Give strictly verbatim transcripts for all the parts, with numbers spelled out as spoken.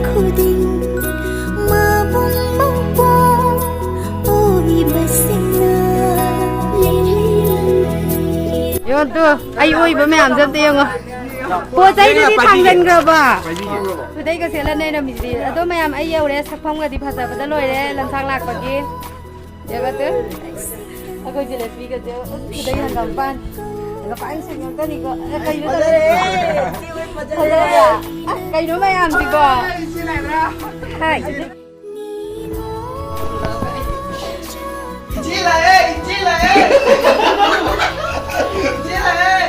ꯈꯨꯗꯤꯡ ꯃꯕꯨꯡ ꯃꯧꯄ꯭ꯋꯥ ꯑꯣꯏꯕꯁꯤꯡꯅ꯫ ꯌꯣꯟꯗꯣ, ꯑꯩ ꯑꯣꯏꯕ ꯃꯌꯥꯝꯁꯦ ꯑꯝꯇ ꯌꯦꯡꯉꯣ꯫ ꯄꯣꯠ ꯆꯩꯗꯨꯗꯤ ꯊꯥꯡꯖꯟꯈ꯭ꯔꯕ? ꯈꯨꯗꯩꯒ ꯁꯦꯠꯂ ꯂꯩꯔꯝꯃꯤꯁꯤꯗꯤ꯫ ꯑꯗꯣ ꯃꯌꯥꯝ, ꯑꯩ ꯌꯧꯔꯦ꯫ ꯁꯛꯐꯝꯒꯗꯤ ꯐꯖꯕꯗ ꯂꯣꯏꯔꯦ ꯂꯝꯁꯥꯡ ꯂꯥꯛꯄꯒꯤ꯫ ꯌꯦꯡꯉꯣ ꯇꯨ꯫ ꯑꯩꯈꯣꯏ ꯖꯤꯂꯦꯕꯤꯒꯁꯦ ꯈꯨꯗꯩ ꯍꯪꯒꯥꯝꯄꯥꯟ꯫ ꯍꯪꯒꯥꯝꯄꯥꯟ ꯁꯦꯡꯉꯛꯇꯅꯤꯀꯣ꯫ ꯑꯦ, ꯀꯩꯅꯣ ꯇꯧꯔꯦ? ꯐꯖꯔꯦ꯫ ꯑꯁ, ꯀꯩꯅꯣ ꯃꯌꯥꯝꯁꯤꯕꯣ? ꯍꯥꯏ꯫ ꯏꯆꯦ ꯂꯥꯛꯑꯦ, ꯏꯆꯦ ꯂꯥꯛꯑꯦ꯫ ꯏꯆꯦ ꯂꯥꯛꯑꯦ꯫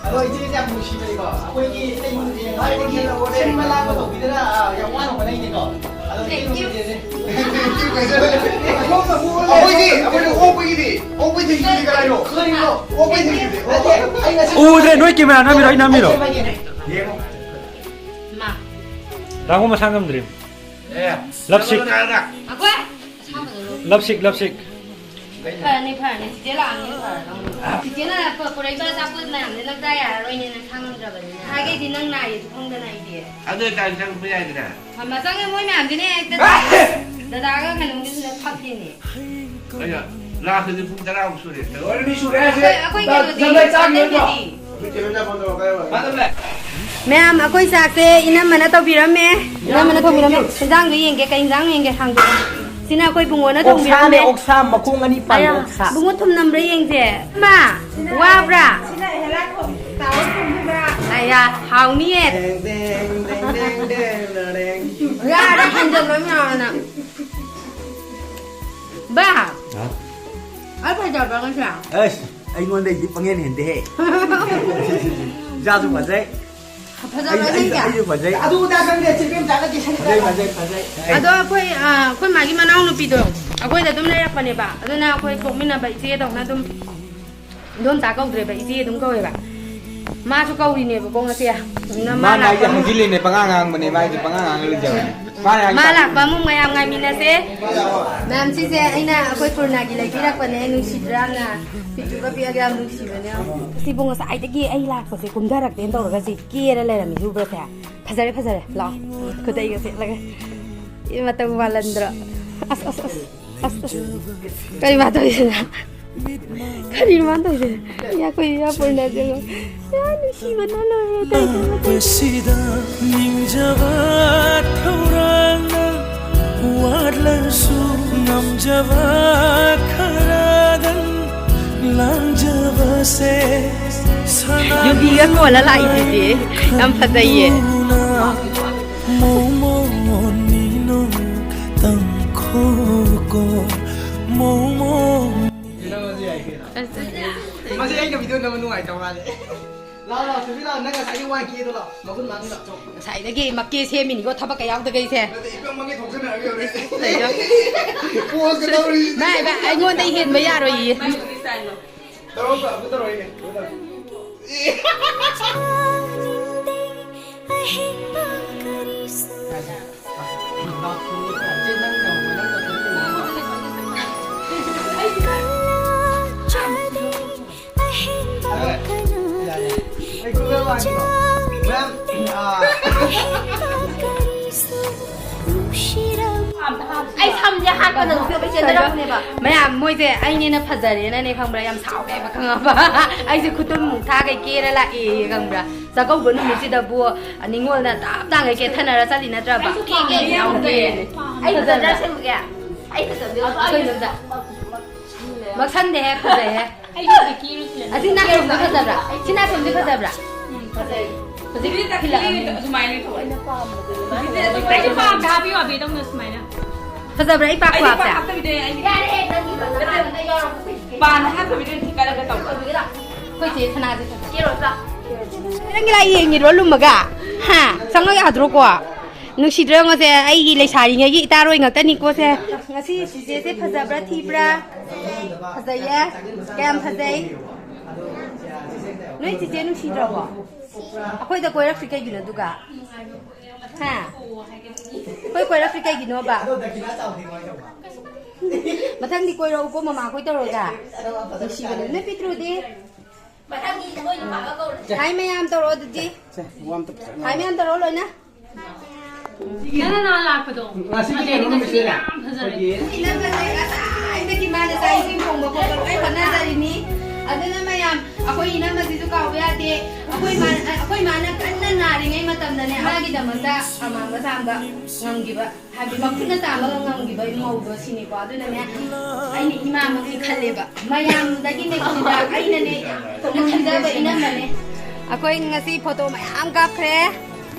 ꯑꯗꯣ ꯏꯆꯦꯁꯦ ꯌꯥꯝ ꯅꯨꯡꯁꯤꯕꯅꯤꯀꯣ꯫ ꯑꯩꯈꯣꯏꯒꯤ ꯏꯇꯩꯃ ꯍꯧꯖꯤꯛ ꯍꯥꯏꯕꯒꯤ ꯁꯤꯟꯕ ꯂꯥꯡꯕ ꯇꯧꯕꯤꯗꯅ, ꯑ, ꯌꯥꯝ ꯋꯥꯅ ꯍꯣꯠꯅꯩꯅꯦꯀꯣ꯫ ꯑꯗꯣ ꯏꯆꯦꯁꯦ ꯌꯥꯝ ꯅꯨꯡꯁꯤꯕꯅꯦ꯫ ꯑꯩꯈꯣꯏꯗꯤ, ꯑꯩꯈꯣꯏꯗꯤ ꯑꯣꯛꯄꯒꯤꯗꯤ, ꯑꯣꯛꯄꯒꯤ ꯊꯤꯡꯕꯤꯗꯤ ꯀꯗꯥꯏꯅꯣ? ꯀꯔꯤꯅꯣ? ꯑꯣꯛꯄꯒꯤ ꯊꯤꯡꯕꯤꯗꯤ꯫ ꯑꯣ, ꯑꯩ ꯉꯁꯤ ꯎꯗ꯭ꯔꯦ, ꯅꯣꯏ ꯀꯦꯃꯦꯔꯥ ꯅꯝꯃꯤꯔꯣ, ꯑꯩ ꯅꯝꯃꯤꯔꯣ? ꯌꯦꯡꯉꯣ꯫ ꯃꯥ꯫ ꯇꯥꯃꯣ ꯃꯁꯥ ꯉꯝꯗ꯭ꯔꯤ꯫ ꯑꯦ, ꯂꯞꯁꯤꯛ꯫ ꯆꯠꯂꯣ ꯅꯥꯔꯒ꯫ ꯑꯩꯈꯣꯏ? ꯑꯁꯥꯕꯗ ꯂꯣꯏ꯫ ꯂꯞꯁꯤꯛ, ꯂꯞꯁꯤꯛ꯫ ꯐꯔꯅꯤ, ꯐꯔꯅꯤ꯫ ꯆꯤꯆꯦ ꯂꯥꯛꯑꯝꯅꯤ, ꯐꯔꯗꯧꯅꯤ꯫ ꯆꯤꯆꯦꯅ ꯄꯨꯔꯛꯏꯕ ꯑꯆꯥꯄꯣꯠ ꯃꯌꯥꯝꯁꯦ ꯅꯪ ꯆꯥ ꯌꯥꯔꯔꯣꯏꯅꯦ, ꯅꯪ ꯈꯥꯡꯉꯝꯗ꯭ꯔꯕꯅꯤꯅ꯫ ꯍꯥꯏꯒꯩꯗꯤ ꯅꯪ ꯅꯥꯏꯌꯦꯁꯨ ꯈꯪꯗꯅ ꯑꯩꯗꯤ꯫ ꯑꯗꯨ ꯑꯣꯏꯇꯥꯔꯗꯤ ꯆꯪꯕ ꯌꯥꯏꯗꯅ꯫ ꯃꯃꯥ ꯆꯪꯉꯦ, ꯃꯣꯏ ꯃꯌꯥꯝꯁꯤꯅꯦ ꯍꯦꯛꯇ ꯗꯗꯥꯒ ꯀꯩꯅꯣꯒꯤꯁꯤꯅ ꯐꯛꯇꯦꯅꯦ꯫ ꯑꯩꯅ ꯂꯥꯛꯈ꯭ꯔꯗꯤ ꯄꯨꯡ ꯇꯔꯥꯃꯨꯛ ꯁꯨꯔꯦ꯫ ꯂꯣꯏꯔꯦ, ꯃꯤ ꯁꯨꯔꯦ ꯍꯥꯏꯁꯦ꯫ ꯑꯩꯈꯣꯏ, ꯑꯩꯈꯣꯏ ꯀꯩꯅꯣꯗꯤ ꯖꯝꯕꯩ ꯆꯥꯈꯤꯔꯣꯏꯗ꯭ꯔꯣ? ꯑꯇꯩꯗꯤ꯫ ꯃꯌꯥꯝ, ꯑꯩꯈꯣꯏ ꯆꯥꯛꯁꯦ ꯏꯅꯝꯃꯅ ꯇꯧꯕꯤꯔꯝꯃꯦ꯫ ꯏꯅꯝꯃꯅ ꯊꯣꯡꯕꯤꯔꯝꯃꯦ꯫ ꯏꯟꯖꯥꯡꯗꯣ ꯌꯦꯡꯒꯦ, ꯀꯩ ꯏꯟꯖꯥꯡ ꯌꯦꯡꯒꯦ ꯍꯥꯡꯗꯣꯛꯑꯣ꯫ ꯁꯤꯅ ꯑꯩꯈꯣꯏ ꯕꯨꯡꯉꯣꯅ ꯑꯣꯛꯁꯥꯅꯦ, ꯊꯣꯡꯕꯤꯔꯝꯃꯦ꯫ ꯑꯣꯛꯁꯥ ꯃꯈꯣꯡ ꯑꯅꯤ ꯄꯥꯟꯕ ꯑꯌꯥ, ꯑꯣꯛꯁꯥ꯫ ꯕꯨꯡꯉꯣ ꯊꯨꯝ ꯅꯝꯕ꯭ꯔꯥ ꯌꯦꯡꯁꯦ꯫ ꯃꯥ, ꯋꯥꯕ꯭ꯔꯥ? ꯁꯤꯅ ꯍꯦꯂꯥ ꯊꯣꯡ-, ꯇꯥꯎꯔ ꯊꯣꯡꯕꯤꯕ꯭ꯔꯥ? ꯑꯌꯥ, ꯍꯥꯎꯅꯤꯌꯦ꯫ ꯗꯦꯡ, ꯗꯦꯡ, ꯗꯦꯡ, ꯗꯦꯡ, ꯗꯦꯡ, ꯗꯦꯡ꯫ ꯌꯥꯔꯦ, ꯍꯟꯖꯜꯂꯣ ꯃꯌꯥꯝꯅ꯫ ꯕꯥ꯫ ꯍꯥ? ꯑꯩ ꯐꯖꯕ꯭ꯔꯥ ꯉꯁꯤ? ꯑꯁ, ꯑꯩꯉꯣꯟꯗꯩꯗꯤ ꯄꯪꯍꯦꯟ ꯍꯦꯟꯗꯦꯍꯦ꯫ ꯏꯆꯥꯁꯨ ꯐꯖꯩ꯫ ꯐꯖꯕ꯭ꯔꯥ ꯑꯩ, ꯑꯩ, ꯅꯪꯒꯤ? ꯑꯩꯁꯨ ꯐꯖꯩ꯫ ꯑꯗꯨ ꯑꯗꯥ ꯈꯪꯗꯦ, ꯆꯦ ꯏꯕꯦꯝꯆꯥꯒ ꯀꯦꯁꯟꯅꯗꯅ꯫ ꯐꯖꯩ, ꯐꯖꯩ, ꯐꯖꯩ꯫ ꯑꯗꯣ ꯑꯩꯈꯣꯏ, ꯑ, ꯑꯩꯈꯣꯏ ꯃꯥꯒꯤ ꯃꯅꯥꯎꯅꯨꯄꯤꯗꯣ, ꯑꯩꯈꯣꯏꯗ ꯑꯗꯨꯝ ꯂꯩꯔꯛꯄꯅꯦꯕ꯫ ꯑꯗꯨꯅ ꯑꯩꯈꯣꯏ ꯄꯣꯛꯃꯤꯟꯅꯕ ꯏꯆꯦꯗꯧꯅ ꯑꯗꯨꯝ, ꯏꯗꯣꯝꯆꯥ ꯀꯧꯗ꯭ꯔꯦꯕ, ꯏꯆꯦ ꯑꯗꯨꯝ ꯀꯧꯋꯦꯕ꯫ ꯃꯥꯁꯨ ꯀꯧꯔꯤꯅꯦꯕꯀꯣ ꯉꯁꯤ꯫ ꯑꯗꯨꯅ ꯃꯥ ꯃꯥꯅ ꯍꯥꯏꯁꯦ ꯂꯥꯛꯄ ꯃꯨ- ꯍꯧꯖꯤꯛꯂꯤꯅꯦ, ꯄꯉꯥꯡ ꯉꯥꯡꯕꯅꯦ ꯃꯥꯏꯁꯦ, ꯄꯉꯥꯡ ꯉꯥꯡꯉ ꯂꯩꯖꯕꯅꯦ꯫ ꯃꯥꯅ ꯍꯥꯏꯁꯦ ꯃꯥ ꯂꯥꯛꯄ ꯑꯃꯨꯛ ꯃꯌꯥꯝ ꯉꯥꯏꯃꯤꯟꯅꯁꯦ꯫ ꯃꯌꯥꯝ, ꯁꯤꯁꯦ ꯑꯩꯅ ꯑꯩꯈꯣꯏ ꯄꯨꯔꯅꯥꯒꯤ ꯂꯩꯕꯤꯔꯛꯄꯅꯦ, ꯅꯨꯡꯁꯤꯗ꯭ꯔꯥ ꯌꯥꯝꯅ? ꯄꯤꯛꯇ꯭ꯔꯨꯒ ꯄꯤꯛꯑꯒ ꯌꯥꯝ ꯅꯨꯡꯁꯤꯕꯅꯦ꯫ ꯁꯤꯕꯨ ꯉꯁꯥꯏꯗꯒꯤ ꯑꯩ ꯂꯥꯛꯄꯁꯦ ꯀꯨꯝꯊꯔꯛꯇꯦꯅ ꯇꯧꯔꯒ ꯁꯤ ꯀꯦꯔ ꯂꯩꯔꯝꯃꯤꯁꯦ ꯎꯕ꯭ꯔꯁꯦ? ꯐꯖꯔꯦ, ꯐꯖꯔꯦ꯫ ꯂꯥꯛꯑꯣ, ꯈꯨꯗꯩꯒ ꯁꯦꯠꯂꯒ꯫ ꯏ ꯃꯇꯧ ꯃꯥꯜꯍꯟꯗ꯭ꯔꯣ? ꯑꯁ, ꯑꯁ, ꯑꯁ꯫ ꯑꯁ, ꯑꯁ꯫ ꯀꯔꯤ ꯃꯥ ꯇꯧꯔꯤꯁꯤꯅ? ꯀꯔꯤ ꯃꯥ ꯇꯧꯔꯤꯁꯤꯅ? ꯌꯥ, ꯑꯩꯈꯣꯏ ꯌꯥ ꯄꯨꯔꯅꯁꯦ꯫ ꯌꯥ, ꯅꯨꯡꯁꯤꯕꯅ ꯂꯣꯏꯔꯦ, ꯇꯧꯔꯤꯁꯦ꯫ ꯁꯤꯗ ꯅꯤꯡꯖꯕ ꯊꯧꯔꯥꯡꯅ ꯋꯥꯠꯂꯁꯨ ꯉꯝꯖꯕ ꯈꯔꯗꯪ ꯂꯥꯡꯖꯕꯁꯦ ꯁꯅꯥ ꯌꯨꯕꯤꯒ ꯀꯣꯜꯂ ꯂꯥꯛꯏꯁꯤꯗꯤ ꯌꯥꯝ ꯐꯖꯩꯌꯦ꯫ ꯃꯣꯃꯣ ꯅꯤꯅꯣ ꯇꯪꯈꯣꯀꯣ ꯃꯣꯃꯣ꯫ ꯃꯁꯤ ꯑꯩꯅ ꯚꯤꯗꯤꯑꯣ ꯅꯝꯕ ꯅꯨꯡꯉꯥꯏꯇꯕ ꯃꯥꯜꯂꯦ꯫ ꯂꯥꯛꯑꯣ, ꯂꯥꯛꯑꯣ, ꯊꯣꯏꯕꯤ ꯂꯥꯛꯑꯣ, ꯅꯪ ꯉꯁꯥꯏꯒꯤ ꯋꯥꯏ ꯀꯦꯗꯣ ꯂꯥꯛꯑꯣ, ꯃꯒꯨꯟ ꯃꯥꯡꯉꯤ ꯂꯥꯛꯑꯣ꯫ ꯉꯁꯥꯏꯗꯒꯤ ꯃꯀꯦ ꯁꯦꯝꯃꯤꯅꯤꯀꯣ, ꯊꯕꯛꯀ ꯌꯥꯎꯗꯈꯩꯁꯦ꯫ ꯅꯠꯇꯦ, ꯏꯄꯪ ꯃꯛꯀꯦ ꯊꯣꯛꯆꯟꯅꯔꯒꯦ ꯍꯧꯖꯤꯛ꯫ ꯂꯩꯌꯣ꯫ ꯄꯣꯁꯀ ꯇꯧꯔꯤ꯫ ꯃꯥꯏ, ꯃꯥꯏ, ꯑꯩꯉꯣꯟꯗꯩ ꯍꯦꯟꯕ ꯌꯥꯔꯣꯏꯌꯦ꯫ ꯇꯧꯔꯣ, ꯇꯧꯔꯣ, ꯇꯧꯔꯣ, ꯇꯧꯔꯣ꯫ ꯑꯩ ꯁꯝꯁꯦ ꯍꯥꯠꯄ ꯅꯪ ꯆꯦꯟꯗꯔꯛꯄꯅꯦꯕ꯫ ꯃꯌꯥꯝ, ꯃꯣꯏꯁꯦ ꯑꯩꯅꯦꯅ ꯐꯖꯔꯦꯅꯅꯦ ꯈꯪꯕ꯭ꯔꯥ, ꯌꯥꯝ ꯁꯥꯎꯋꯦꯕ, ꯈꯪꯉꯕ? ꯑꯩꯁꯦ ꯈꯨꯇꯨꯝ ꯃꯨꯛ ꯊꯥꯈꯩ ꯀꯦꯔ ꯂꯥꯛꯑꯦ, ꯈꯪꯕ꯭ꯔꯥ? ꯆꯥꯛꯀꯧꯕ ꯅꯨꯃꯤꯠꯁꯤꯗꯕꯨ ꯅꯤꯉꯣꯜꯅ ꯇꯞ ꯇꯥꯡꯈꯩ ꯀꯦꯊꯅꯔ ꯆꯠꯂꯤ ꯅꯠꯇ꯭ꯔꯕ? ꯑꯩꯁꯨ ꯀꯦꯒꯦ꯫ ꯌꯥꯝ ꯀꯦꯔꯦ꯫ ꯑꯩ ꯐꯖꯗ꯭ꯔꯥ ꯑꯁꯦꯡꯕꯒꯤ? ꯑꯩ ꯐꯖꯕꯗꯤ ꯑꯗꯣ ꯑꯩ ꯀꯩꯅꯣꯗ ꯃꯛꯁꯟꯗꯦꯍꯦ, ꯐꯖꯩꯍꯦ꯫ ꯑꯩꯒꯤ ꯀꯦꯔꯨꯁꯤꯔ? ꯑꯁꯤ ꯅꯥꯇꯣꯟꯗꯤ ꯐꯖꯕ꯭ꯔꯥ? ꯁꯤ ꯅꯥꯇꯣꯟꯗꯤ ꯐꯖꯕ꯭ꯔꯥ? ꯎꯝ, ꯐꯖꯩ꯫ ꯍꯧꯖꯤꯛ ꯊꯤꯜꯂꯛꯑꯅꯤ꯫ ꯑꯗꯨꯃꯥꯏꯅ ꯇꯧ꯫ ꯑꯩꯅ ꯄꯥꯝꯕꯗꯨꯅꯤ꯫ ꯑꯩꯁꯨ ꯄꯥꯝꯗ ꯍꯥꯞꯄꯤꯌꯣ, ꯑꯕꯦꯗꯧꯅ ꯁꯨꯃꯥꯏꯅ꯫ ꯐꯖꯕ꯭ꯔꯥ? ꯑꯩ ꯄꯥꯛ ꯑꯩꯗꯤ ꯄꯥꯛ ꯈ꯭ꯋꯥꯞꯁꯦ? ꯍꯥꯞꯇꯕꯤꯗ ꯑꯩ ꯌꯥꯔꯦꯍꯦ, ꯅꯪꯒꯤ ꯄꯥꯟ ꯍꯥꯞꯇꯕꯤꯗ ꯑꯣꯏꯅ ꯊꯤꯀꯠꯂꯒ ꯇꯧꯕ꯫ ꯑꯩꯈꯣꯏ ꯆꯦ ꯁꯅꯥꯁꯦ ꯐꯖꯩ꯫ ꯀꯦꯔꯣꯁꯤꯔꯥ? ꯅꯪꯒꯤ ꯂꯥꯏ ꯌꯦꯡꯉꯤꯔꯣ ꯂꯨꯝꯃꯒ? ꯍꯥ? ꯆꯪꯉꯣ ꯌꯥꯗ꯭ꯔꯣꯀꯣ? ꯅꯨꯡꯁꯤꯗ꯭ꯔꯣ ꯉꯁꯦ? ꯑꯩꯒꯤ ꯂꯩꯁꯥꯔꯤꯉꯩꯒꯤ ꯏꯇꯥꯔꯣꯏ ꯉꯥꯛꯇꯅꯤꯀꯣ ꯁꯦ꯫ ꯉꯁꯤ ꯆꯤꯆꯦꯁꯦ ꯐꯖꯕ꯭ꯔꯥ ꯊꯤꯕ꯭ꯔꯥ? ꯐꯖꯩꯌꯦ꯫ ꯀꯌꯥꯝ ꯐꯖꯩ? ꯅꯣꯏ ꯆꯤꯆꯦ ꯅꯨꯡꯁꯤꯗ꯭ꯔꯕꯣ? ꯑꯩꯈꯣꯏꯗ ꯀꯣꯏꯔꯛꯇ꯭ꯔꯤ ꯀꯩꯒꯤꯅꯣ ꯑꯗꯨꯒ? ꯍꯥ? ꯑꯩꯈꯣꯏ ꯀꯣꯏꯔꯛꯇ꯭ꯔꯤ ꯀꯩꯒꯤꯅꯣꯕ? ꯃꯊꯪꯗꯤ ꯀꯣꯏꯔꯛꯎꯀꯣ ꯃꯃꯥ ꯈꯣꯏ ꯇꯧꯔꯒ꯫ ꯅꯨꯡꯁꯤꯕꯅꯦ꯫ ꯅꯣꯏ ꯄꯤꯇ꯭ꯔꯨꯗꯤ? ꯃꯊꯪꯗꯤ ꯃꯣꯏ ꯅꯨꯄꯥꯒ ꯀꯧꯔꯁꯤ꯫ ꯍꯥꯏ ꯃꯌꯥꯝ ꯇꯧꯔꯛꯑꯣ ꯑꯗꯨꯗꯤ꯫ ꯁꯦ, ꯋꯥ ꯑꯝꯇ ꯐꯖꯅ ꯍꯥꯏ ꯃꯌꯥꯝ ꯇꯧꯔꯛꯑꯣ ꯂꯣꯏꯅ꯫ ꯅꯪꯅ ꯅꯍꯥꯟ ꯂꯥꯛꯄꯗꯣ꯫ ꯉꯁꯤꯒꯤ ꯑꯗꯨꯗꯒꯤ ꯀꯩꯅꯣ ꯅꯨꯃꯤꯠꯁꯤꯗ ꯉꯁꯤꯗꯤ ꯌꯥꯝ ꯐꯖꯔꯦ꯫ ꯑꯩꯈꯣꯏꯒꯤ ꯏꯅꯝꯃꯁꯦ ꯉꯁꯥꯏꯗꯒꯤ ꯃꯥꯅ ꯆꯥꯛ ꯏꯁꯤꯡ ꯊꯣꯡꯕ ꯈꯣꯠꯄ ꯂꯣꯏ ꯍꯣꯠꯅꯖꯔꯤꯅꯤ꯫ ꯑꯗꯨꯅ ꯃꯌꯥꯝ ꯑꯩꯈꯣꯏ ꯏꯅꯝꯃꯁꯤꯁꯨ ꯀꯥꯎꯕ ꯌꯥꯗꯦ꯫ ꯑꯩꯈꯣꯏ ꯃꯥ-, ꯑꯩꯈꯣꯏ ꯃꯥꯅ ꯀꯟꯅ ꯅꯥꯔꯤꯉꯩ ꯃꯇꯝꯗꯅꯦ ꯃꯥꯒꯤꯗꯃꯛꯇ ꯑꯃꯥꯡꯕ ꯁꯥꯝꯕ ꯉꯝꯈꯤꯕ꯫ ꯍꯥꯏꯗꯤ ꯃꯈꯨꯠꯅ ꯆꯥꯝꯕꯒ ꯉꯝꯈꯤꯕ ꯃꯧꯗꯣ ꯁꯤꯅꯤꯀꯣ꯫ ꯑꯗꯨꯅꯅꯦ ꯑꯩꯅ ꯏꯃꯥꯃꯛꯅꯤ ꯈꯜꯂꯦꯕ꯫ ꯃꯌꯥꯝꯗꯒꯤꯅꯦ ꯈꯪꯕ꯭ꯔꯥ? ꯑꯩꯅꯅꯦ ꯌꯥꯝꯅ ꯈꯟꯖꯕ ꯏꯅꯝꯃꯅꯦ꯫ ꯑꯩꯈꯣꯏ ꯉꯁꯤ ꯐꯣꯇꯣ ꯃꯌꯥꯝ ꯀꯥꯞꯈ꯭ꯔꯦ꯫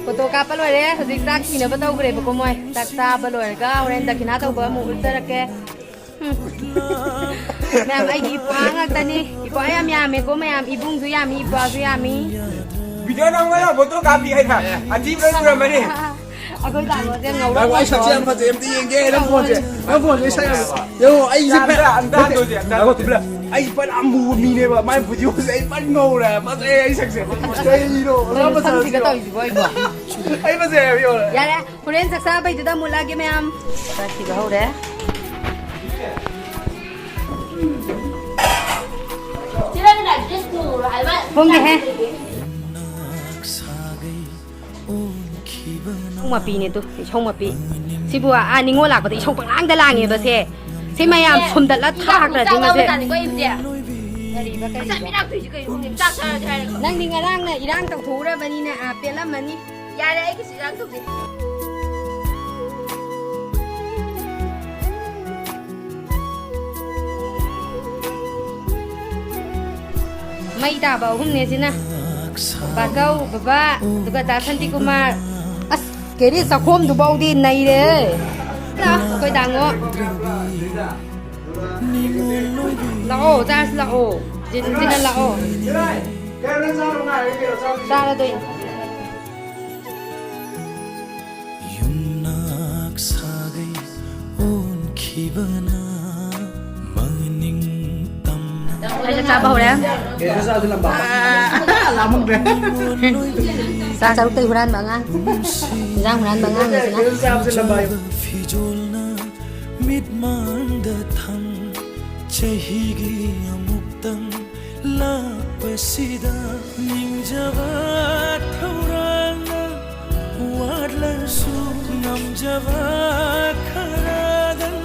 ꯐꯣꯇꯣ ꯀꯥꯞꯄ ꯂꯣꯏꯔꯦ꯫ ꯍꯧꯖꯤꯛ ꯆꯥꯛ ꯊꯤꯅꯕ ꯇꯧꯈ꯭ꯔꯦꯕꯀꯣ ꯃꯣꯏ꯫ ꯆꯥꯛ ꯆꯥꯕ ꯂꯣꯏꯔꯒ ꯍꯣꯔꯦꯟ ꯗꯈꯤꯅꯥ ꯇꯧꯕ ꯑꯃꯨꯛ ꯎꯠꯆꯔꯛꯀꯦ꯫ ꯎꯝ꯫ ꯃꯌꯥꯝ ꯑꯩꯒꯤ ꯏꯄ꯭ꯋꯥ ꯉꯥꯛꯇꯅꯤ꯫ ꯏꯄ꯭ꯋꯥ ꯌꯥꯝ ꯌꯥꯝꯃꯦꯀꯣ ꯃꯌꯥꯝ꯫ ꯏꯕꯨꯡꯁꯨ ꯌꯥꯝꯃꯤ, ꯏꯄ꯭ꯋꯥꯁꯨ ꯌꯥꯝꯃꯤ꯫ ꯚꯤꯗꯤꯑꯣ ꯅꯝꯕ ꯌꯥꯕ ꯐꯣꯇꯣ ꯀꯥꯞꯄꯤ ꯍꯥꯏꯅ ꯑꯖꯤꯕ ꯂꯩꯔꯝꯃꯅꯤ꯫ ꯑꯩꯈꯣꯏ ꯇꯥꯃꯣꯁꯦ ꯉꯧꯔꯣꯛ ꯉꯥꯏꯈꯣ, ꯑꯩ ꯁꯛꯁꯦ ꯌꯥꯝ ꯉꯧꯊꯣꯛꯑꯦ꯫ ꯐꯖꯩ, ꯑꯝꯇ ꯌꯦꯡꯒꯦ꯫ ꯅꯪ ꯐꯣꯟꯁꯦ, ꯅꯪ ꯐꯣꯟꯁꯦ ꯁꯛ ꯌꯥꯝ ꯐꯖꯩ꯫ ꯌꯦꯡꯉꯣ, ꯑꯩꯁꯦ ꯑꯝꯇ, ꯐꯦ-, ꯑꯝꯇ ꯅꯠꯇꯦ, ꯍꯟꯗꯣꯛꯁꯦ, ꯑꯝꯇ ꯉꯥꯏꯈꯣ, ꯍꯟꯗꯣꯛꯁꯦ꯫ ꯇꯨꯃꯤꯟ ꯂꯩꯌꯨ꯫ ꯑꯩ ꯐꯅ ꯌꯥꯝ ꯃꯨꯕ ꯃꯤꯅꯦꯕ, ꯃꯥꯏ ꯚꯤꯗꯤꯑꯣꯁꯦ ꯑꯩ ꯐꯅ ꯉꯧꯔꯦ꯫ ꯐꯖꯩ ꯑꯩ ꯁꯛꯁꯦ꯫ ꯀꯩꯅꯣ, ꯀꯩꯅꯣ ꯁꯝꯁꯤꯒ ꯁꯛꯁꯤꯒ? ꯇꯧꯔꯤꯁꯤꯕꯣ ꯑꯩꯕꯣ? ꯑꯩ ꯐꯖꯩ ꯍꯥꯏꯕ ꯌꯦꯡꯉꯣ꯫ ꯌꯥꯔꯦ, ꯍꯣꯔꯦꯟ ꯆꯥꯛ ꯆꯥꯕꯩꯗꯨꯗ ꯑꯃꯨꯛ ꯂꯥꯛꯑꯒꯦ ꯃꯌꯥꯝ꯫ ꯆꯥꯛ ꯊꯤꯕ ꯍꯧꯔꯦ꯫ ꯊꯣꯡꯒꯦꯍꯦ꯫ ꯏꯁꯧ ꯃꯄꯤꯅꯦ ꯇꯨ, ꯏꯁꯧ ꯃꯄꯤ꯫ ꯁꯤꯕꯨ ꯑꯥ ꯅꯤꯉꯣꯜ ꯂꯥꯛꯄꯗ ꯏꯁꯧ ꯄꯪꯂꯥꯡꯗ ꯂꯥꯡꯉꯦꯕ ꯁꯦ꯫ ꯁꯤ ꯃꯌꯥꯝ ꯁꯨꯝꯗꯠꯂ ꯊꯥꯈ꯭ꯔꯗꯤ ꯃꯁꯦ꯫ ꯀꯔꯤꯕ, ꯀꯔꯤꯕ? ꯅꯪꯗꯤ ꯉꯔꯥꯡꯅ ꯏꯔꯥꯡ ꯇꯧꯊꯣꯛꯎꯔꯕꯅꯤꯅ, ꯑꯥ, ꯄꯦꯜꯂꯝꯃꯅꯤ꯫ ꯌꯥꯔꯦ, ꯑꯩ ꯀꯩꯁꯨ ꯏꯔꯥꯡ ꯇꯧꯗꯦ꯫ ꯃꯩ ꯇꯥꯕ ꯑꯍꯨꯝꯅꯦ ꯁꯤꯅ꯫ ꯕꯥꯆꯧ, ꯕꯕꯥ, ꯑꯗꯨꯒ ꯗꯥ ꯁꯥꯟꯇꯤꯀꯨꯃꯥꯔ꯫ ꯑꯁ, ꯀꯦꯔꯤ ꯆꯥꯛꯈꯣꯝꯗꯨꯐꯥꯎꯗꯤ ꯅꯩꯔꯦ꯫ ꯂꯥꯛꯑꯣ, ꯑꯩꯈꯣꯏ ꯗꯥꯉꯣ꯫ ꯂꯥꯛꯑꯣ, ꯆꯥꯔꯁꯤ ꯂꯥꯛꯑꯣ꯫ ꯖꯤꯟ, ꯖꯤꯟ ꯂꯥꯛꯑꯣ꯫ ꯆꯥꯔꯗꯣꯏꯅꯤ꯫ ꯑꯩꯁꯨ ꯆꯥꯕ ꯍꯧꯔꯦ꯫ ꯀꯩꯁꯨ ꯆꯥꯁꯤꯜꯂꯝꯕ? ꯂꯥꯝꯃꯛꯇ꯭ꯔꯦ꯫ ꯆꯥꯛ ꯁꯔꯨꯛꯇꯩ ꯍꯨꯔꯥꯟꯕ ꯑꯉꯥꯡ꯫ ꯏꯟꯖꯥꯡ ꯍꯨꯔꯥꯟꯕ ꯑꯉꯥꯡꯅꯤꯁꯤꯅ꯫ ꯀꯩꯁꯨ ꯆꯥꯁꯤꯜꯂꯝꯕ? ꯐꯤꯖꯣꯜꯅ ꯃꯤꯠꯃꯥꯡꯗ ꯊꯝ, ꯆꯍꯤꯒꯤ ꯑꯃꯨꯛꯇꯪ ꯂꯥꯛꯄꯁꯤꯗ ꯅꯤꯡꯖꯕ ꯊꯧꯔꯥꯡꯅ ꯋꯥꯠꯂꯁꯨ ꯉꯝꯖꯕ ꯈꯔꯗꯪ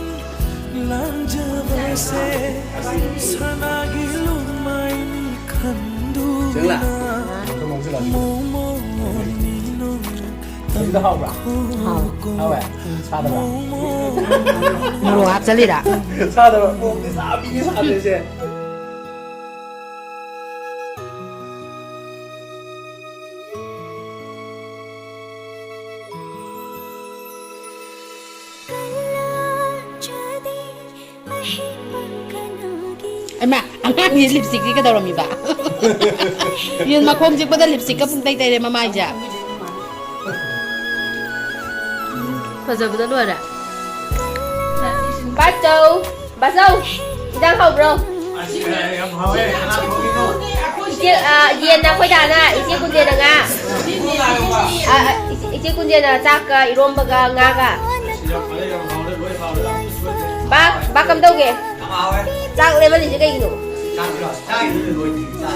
ꯂꯥꯡꯖꯕꯁꯦ ꯁꯅꯥꯒꯤ ꯂꯨꯃꯥꯏꯅꯤ ꯈꯟꯗꯨꯅ ꯆꯪꯂꯥ? ꯃꯣꯃꯣꯟ ꯃꯤꯅꯣ ꯁꯤꯗ ꯍꯥꯎꯕ꯭ꯔꯥ? ꯍꯥꯎꯋꯦ꯫ ꯍꯥꯎꯋꯦ? ꯁꯥꯗꯕ꯭ꯔꯥ? ꯃꯣꯔꯣꯛ ꯍꯥꯞꯆꯜꯂꯤꯔꯥ? ꯁꯥꯗꯕ꯭ꯔꯥ? ꯃꯣꯔꯣꯛꯇꯤ ꯁꯥꯕꯤꯅꯦ ꯁꯥꯗꯣꯏꯁꯦ꯫ ꯑꯩꯃꯥ, ꯑꯉꯥꯡꯁꯤ ꯂꯤꯞꯁꯇꯤꯛꯁꯤ ꯀꯩꯗꯧꯔꯝꯃꯤꯕ? ꯌꯦꯟ ꯃꯈꯣꯡ ꯆꯤꯛꯄꯗ ꯂꯤꯞꯁꯇꯤꯛꯀ ꯄꯨꯡꯇꯩ ꯇꯩꯔꯦ ꯃꯃꯥꯏꯁꯦ꯫ ꯐꯖꯕꯗ ꯂꯣꯏꯔꯦ꯫ ꯕꯥꯆꯧ, ꯕꯥꯆꯧ, ꯏꯟꯖꯥꯡ ꯍꯥꯎꯕ꯭ꯔꯣ? ꯑꯁꯤ ꯌꯥꯝ ꯍꯥꯎꯋꯦ꯫ ꯀꯅꯥ ꯊꯣꯡꯉꯤꯅꯣ? ꯏꯆꯦ, ꯑ, ꯌꯦꯟꯅ ꯑꯩꯈꯣꯏ ꯗꯥꯅ, ꯏꯆꯦ ꯀꯨꯟꯖꯦꯅ ꯉꯥ꯫ ꯑ, ꯑ, ꯏꯆꯦ, ꯏꯆꯦ ꯀꯨꯟꯖꯦꯅ ꯆꯥꯛꯀ ꯏꯔꯣꯝꯕꯒ ꯉꯥꯒ꯫ ꯑꯁꯤ ꯌꯥꯝ ꯐꯔꯦ, ꯌꯥꯝ ꯍꯥꯎꯔꯦ, ꯂꯣꯏ ꯍꯥꯎꯔꯦ꯫ ꯕꯥ, ꯕꯥ, ꯀꯝꯗꯧꯒꯦ? ꯌꯥꯝ ꯍꯥꯎꯋꯦ꯫ ꯆꯥꯛ ꯂꯦꯝꯍꯜꯂꯤꯁꯦ ꯀꯩꯒꯤꯅꯣ? ꯆꯥꯛꯁꯤꯔꯣ? ꯆꯥꯛ ꯏꯟꯖꯥꯡ ꯂꯣꯏꯗ꯭ꯔꯤ꯫ ꯆꯥꯛ꯫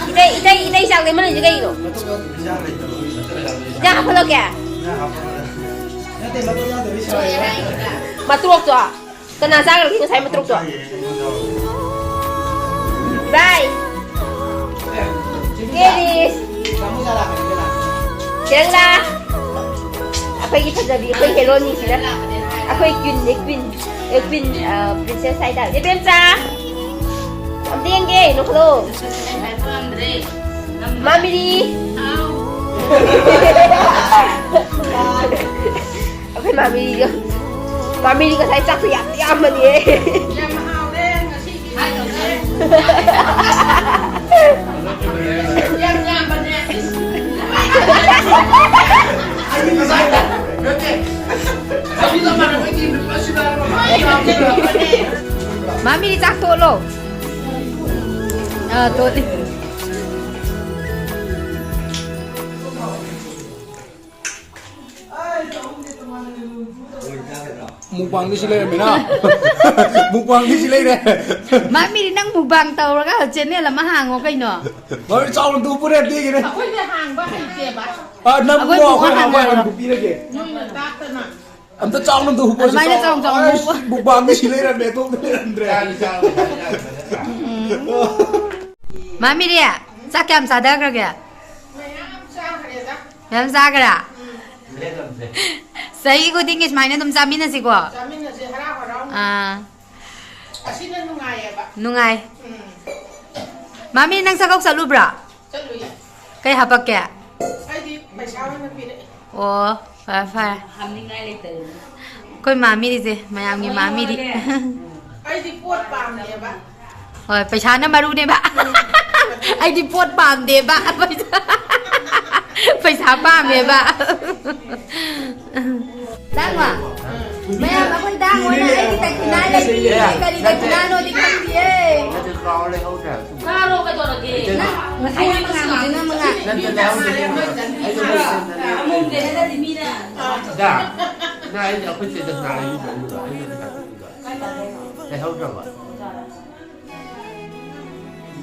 ꯏꯇꯩ, ꯏꯇꯩ, ꯏꯇꯩ ꯆꯥꯛ ꯂꯦꯝꯍꯜꯂꯤꯁꯦ ꯀꯩꯒꯤꯅꯣ? ꯃꯇꯨꯡ ꯌꯥꯎꯗꯕ ꯏꯟꯖꯥꯡ ꯂꯩꯇꯕ꯫ ꯏꯟꯖꯥꯡ ꯍꯥꯞꯍꯜꯂꯛꯀꯦ? ꯏꯟꯖꯥꯡ ꯍꯥꯞꯍꯜꯂꯛꯀꯦ꯫ ꯅꯠꯇꯦ, ꯃꯇꯨꯡ ꯌꯥꯎꯗꯕ ꯏꯟꯖꯥꯡ ꯂꯩꯇꯕ꯫ ꯃꯇ꯭ꯔꯣꯛꯇꯣ? ꯀꯅꯥ ꯆꯥꯈ꯭ꯔꯒꯦ ꯉꯁꯥꯏ ꯃꯇ꯭ꯔꯣꯛꯇꯣ? ꯏꯕꯥꯏ! ꯀꯦꯔꯤꯁ! ꯆꯦꯔꯪꯂꯥ! ꯑꯩꯈꯣꯏꯒꯤ ꯐꯖꯕꯤ, ꯑꯩꯈꯣꯏ ꯍꯦꯔꯣꯅꯤꯁꯤꯅ, ꯑꯩꯈꯣꯏ ꯀ꯭ꯋꯤꯟꯅꯦ, ꯀ꯭ꯋꯤꯟ꯫ ꯑꯦ, ꯀ꯭ꯋꯤꯟ, ꯑ, ꯄ꯭ꯔꯤꯟꯁꯦꯁ ꯍꯥꯏꯇꯥꯔꯦ꯫ ꯏꯕꯦꯝꯆꯥ! ꯑꯝꯇ ꯌꯦꯡꯒꯦ, ꯅꯣꯛꯈꯠꯂꯣ꯫ ꯃꯥꯃꯤꯔꯤ! ꯑꯩꯈꯣꯏ ꯃꯥꯃꯤꯔꯤꯗꯣ, ꯃꯥꯃꯤꯔꯤ ꯉꯁꯥꯏ ꯆꯥꯛꯇꯣ ꯌꯥꯝ ꯌꯥꯝꯕꯅꯦ꯫ ꯌꯥꯝ ꯍꯥꯎꯔꯦ ꯉꯁꯤꯒꯤ꯫ ꯌꯥꯝ ꯌꯥꯝꯕꯅꯦ꯫ ꯃꯥꯃꯤꯔꯤ ꯆꯥꯛ ꯇꯣꯛꯂꯣ꯫ ꯑꯥ, ꯇꯣꯠꯂꯤ꯫ ꯃꯨꯛꯕꯥꯡꯗꯤ ꯁꯤ ꯂꯩꯔꯝꯃꯤꯅ꯫ ꯃꯨꯛꯕꯥꯡꯗꯤ ꯁꯤ ꯂꯩꯔꯦ꯫ ꯃꯥꯃꯤꯗꯤ ꯅꯪ ꯃꯨꯛꯕꯥꯡ ꯇꯧꯔꯒ ꯆꯦꯅꯦꯜ ꯑꯃ ꯍꯥꯡꯉꯣ ꯀꯩꯅꯣ꯫ ꯃꯥꯃꯤ ꯆꯥꯎꯅ ꯇꯨ ꯄꯨꯔꯦ ꯄꯤꯒꯤꯅꯦ꯫ ꯑꯩꯈꯣꯏꯗꯤ ꯍꯥꯡꯕ ꯍꯩꯇꯦꯕ꯫ ꯑꯥ, ꯅꯝꯃꯣ, ꯑꯩꯈꯣꯏ ꯑꯩꯈꯣꯏ ꯃꯨꯛꯕꯥꯡ ꯍꯥꯡꯕ ꯍꯥꯡꯉꯣ꯫ ꯍꯥꯟꯅ ꯄꯤꯔꯒꯦ꯫ ꯅꯣꯏꯅ ꯇꯥꯛꯇꯅ꯫ ꯑꯝꯇ ꯆꯥꯎꯅ ꯑꯝꯇ ꯍꯨꯞꯄꯣꯁꯦ꯫ ꯑꯗꯨꯃꯥꯏꯅ ꯆꯥꯎ ꯆꯥꯎꯅ ꯍꯨꯞꯄꯣ꯫ ꯑꯁ, ꯃꯨꯛꯕꯥꯡꯗꯤ ꯁꯤ ꯂꯩꯔꯝꯃꯦ, ꯑꯇꯣꯞꯄ ꯂꯩꯔꯝꯗ꯭ꯔꯦ꯫ ꯃꯥꯃꯤꯗꯤ, ꯆꯥꯛ ꯀꯌꯥꯝ ꯆꯥꯊꯈ꯭ꯔꯒꯦ? ꯃꯌꯥꯝ ꯆꯥꯈ꯭ꯔꯦꯗ꯫ ꯃꯌꯥꯝ ꯆꯥꯈ꯭ꯔꯦ? ꯎꯝ꯫ ꯆꯍꯤ ꯈꯨꯗꯤꯡꯒꯤ ꯁꯨꯃꯥꯏꯅ ꯑꯗꯨꯝ ꯆꯥꯃꯤꯟꯅꯁꯤꯀꯣ꯫ ꯆꯥꯃꯤꯟꯅꯁꯤ, ꯍꯔꯥꯎ ꯍꯔꯥꯎꯅ꯫ ꯑꯥ꯫ ꯑꯁꯤꯅ ꯅꯨꯡꯉꯥꯏꯌꯦꯕ꯫ ꯅꯨꯡꯉꯥꯏ꯫ ꯎꯝ꯫ ꯃꯥꯃꯤ, ꯅꯪ ꯆꯥꯛꯀꯧ ꯆꯠꯂꯨꯕ꯭ꯔꯥ? ꯆꯠꯂꯨꯏ꯫ ꯀꯩ ꯍꯥꯄꯛꯀꯦ? ꯑꯩꯗꯤ ꯄꯩꯁꯥ ꯑꯣꯏꯅ ꯄꯤꯔꯛꯑꯦ꯫ ꯑꯣ, ꯐꯔꯦ, ꯐꯔꯦ꯫ ꯍꯥꯞꯅꯤꯡꯉꯥꯏ ꯂꯩꯇꯗꯅ꯫ ꯑꯩꯈꯣꯏ ꯃꯥꯃꯤꯔꯤꯁꯦ, ꯃꯌꯥꯝꯒꯤ ꯃꯥꯃꯤꯔꯤ꯫ ꯑꯩꯗꯤ ꯄꯣꯠ ꯄꯥꯝꯗꯦꯕ꯫ ꯍꯣꯏ, ꯄꯩꯁꯥꯅ ꯃꯔꯨꯅꯦꯕ꯫ ꯑꯩꯗꯤ ꯄꯣꯠ ꯄꯥꯝꯗꯦꯕ꯫ ꯄꯩꯁꯥ, ꯄꯩꯁꯥ ꯄꯥꯝꯃꯦꯕ꯫ ꯗꯥꯡꯉꯣ꯫ ꯃꯌꯥꯝ ꯑꯩꯈꯣꯏ ꯗꯥꯡꯉꯣꯅ ꯑꯩꯒꯤ ꯗꯈꯤꯅꯥ ꯂꯩꯕꯤꯔꯦ꯫ ꯀꯔꯤ ꯗꯈꯤꯅꯥꯅꯣꯗꯤ ꯈꯪꯗꯤꯌꯦ꯫ ꯅꯠꯇꯦ, ꯀꯥꯎꯔ ꯂꯩꯍꯧꯗ꯭ꯔꯦ꯫ ꯆꯥꯔꯣ, ꯀꯩꯗꯧꯔꯒꯦ? ꯅꯪ ꯉꯁꯥꯏ ꯃꯉꯥꯡꯁꯤꯅ ꯃꯉꯥ꯫ ꯅꯠꯇꯦ, ꯂꯩꯍꯧꯗ꯭ꯔꯦ꯫ ꯑꯩꯗꯣ ꯂꯣꯏꯁꯤꯟꯗꯅ ꯑꯃꯨꯛ ꯂꯩꯔꯦ꯫ ꯀꯩꯅꯣꯗꯗꯤ ꯃꯤꯅ ꯗꯥ, ꯅꯪ ꯑꯩꯗꯤ ꯑꯩꯈꯣꯏ ꯆꯦꯗ ꯁꯥꯔ ꯏꯕꯨꯡꯗꯣ ꯑꯩꯅ ꯄꯩꯁꯥ ꯄꯤꯕꯗꯣ꯫ ꯂꯩꯍꯧꯗ꯭ꯔꯕ?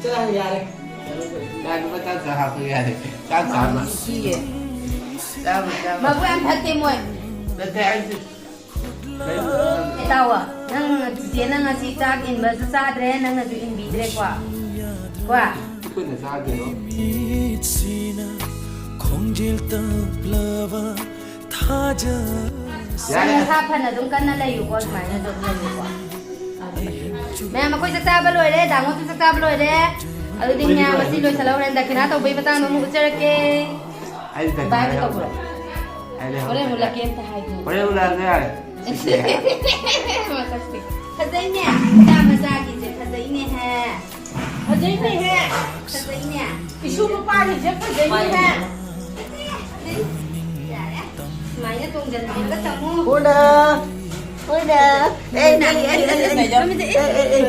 ꯆꯥꯔꯣ, ꯌꯥꯔꯦ꯫ ꯌꯥꯔꯦ, ꯂꯨꯄꯥ ꯆꯥꯝ ꯆꯥꯝ ꯍꯥꯞꯄ ꯌꯥꯔꯦ꯫ ꯆꯥꯝ ꯆꯥꯝ꯫ ꯁꯤꯌꯦ꯫ ꯆꯥꯝꯃ, ꯆꯥꯝꯃ꯫ ꯃꯕꯨꯛ ꯌꯥꯝ ꯐꯠꯇꯦ ꯃꯣꯏ꯫ ꯅꯠꯇꯦ, ꯑꯩꯁꯦ ꯇꯥꯎꯋꯣ, ꯅꯪ ꯆꯤꯆꯦꯅ ꯉꯁꯤ ꯆꯥꯛ ꯏꯟꯕꯁꯨ ꯆꯥꯗ꯭ꯔꯦ, ꯅꯪꯅꯁꯨ ꯏꯟꯕꯤꯗ꯭ꯔꯦꯀꯣ꯫ ꯀꯣ? ꯑꯩꯈꯣꯏꯅ ꯆꯥꯗꯦꯕ꯫ ꯃꯤꯠꯁꯤꯅ ꯈꯣꯡꯖꯦꯜ ꯇꯞꯂꯕ ꯊꯥꯖ ꯌꯥꯔꯦ꯫ ꯅꯁꯥ ꯐꯅ ꯑꯗꯨꯝ ꯀꯟꯅ ꯂꯩꯌꯨꯀꯣ, ꯁꯨꯃꯥꯏꯅ ꯑꯗꯨꯝ ꯂꯩꯌꯨꯀꯣ꯫ ꯃꯌꯥꯝ, ꯑꯩꯈꯣꯏ ꯆꯥꯛ ꯆꯥꯕ ꯂꯣꯏꯔꯦ, ꯗꯥꯡꯉꯣꯁꯨ ꯆꯥꯛ ꯆꯥꯕ ꯂꯣꯏꯔꯦ꯫ ꯑꯗꯨꯗꯤ ꯃꯌꯥꯝ ꯑꯁꯤ ꯂꯣꯏꯁꯤꯜꯍꯧꯔꯦ, ꯗꯈꯤꯅꯥ ꯇꯧꯕꯩ ꯃꯇꯥꯡꯗ ꯑꯃꯨꯛ ꯎꯠꯆꯔꯛꯀꯦ꯫ ꯑꯩ ꯗꯈꯤꯅꯥ ꯕꯥꯏ ꯌꯥꯎꯗꯦ꯫ ꯇꯧꯕ꯭ꯔꯣ? ꯑꯩ ꯂꯩꯍꯧꯗꯦ꯫ ꯍꯣꯔꯦꯟ ꯎꯠꯂꯛꯀꯦ ꯑꯝꯇ ꯍꯥꯏꯒꯣ꯫ ꯍꯣꯔꯦꯟ ꯎꯠꯂꯛꯑꯁꯨ ꯌꯥꯔꯦ꯫ ꯃꯁꯛꯁꯦ꯫ ꯐꯖꯩꯅꯦ, ꯏꯆꯥ ꯃꯆꯥꯒꯤꯁꯦ ꯐꯖꯩꯅꯦꯍꯦ꯫ ꯐꯖꯩꯅꯦꯍꯦ꯫ ꯐꯖꯩꯅꯦ꯫ ꯏꯁꯨ ꯅꯨꯄꯥꯒꯤꯁꯦ ꯐꯖꯩꯅꯦꯍꯦ꯫ ꯌꯥꯔꯦ꯫ ꯁꯨꯃꯥꯏꯅ ꯇꯣꯡꯖꯟꯕꯤꯔꯒ ꯊꯝꯃꯨ꯫ ꯀꯣꯟꯅ꯫ ꯍꯣꯏꯅꯦ꯫ ꯑꯦ, ꯑꯦ, ꯑꯦ, ꯑꯦ, ꯑꯦ, ꯑꯦ, ꯑꯦ, ꯑꯦ, ꯑꯦ, ꯑꯦ, ꯑꯦ,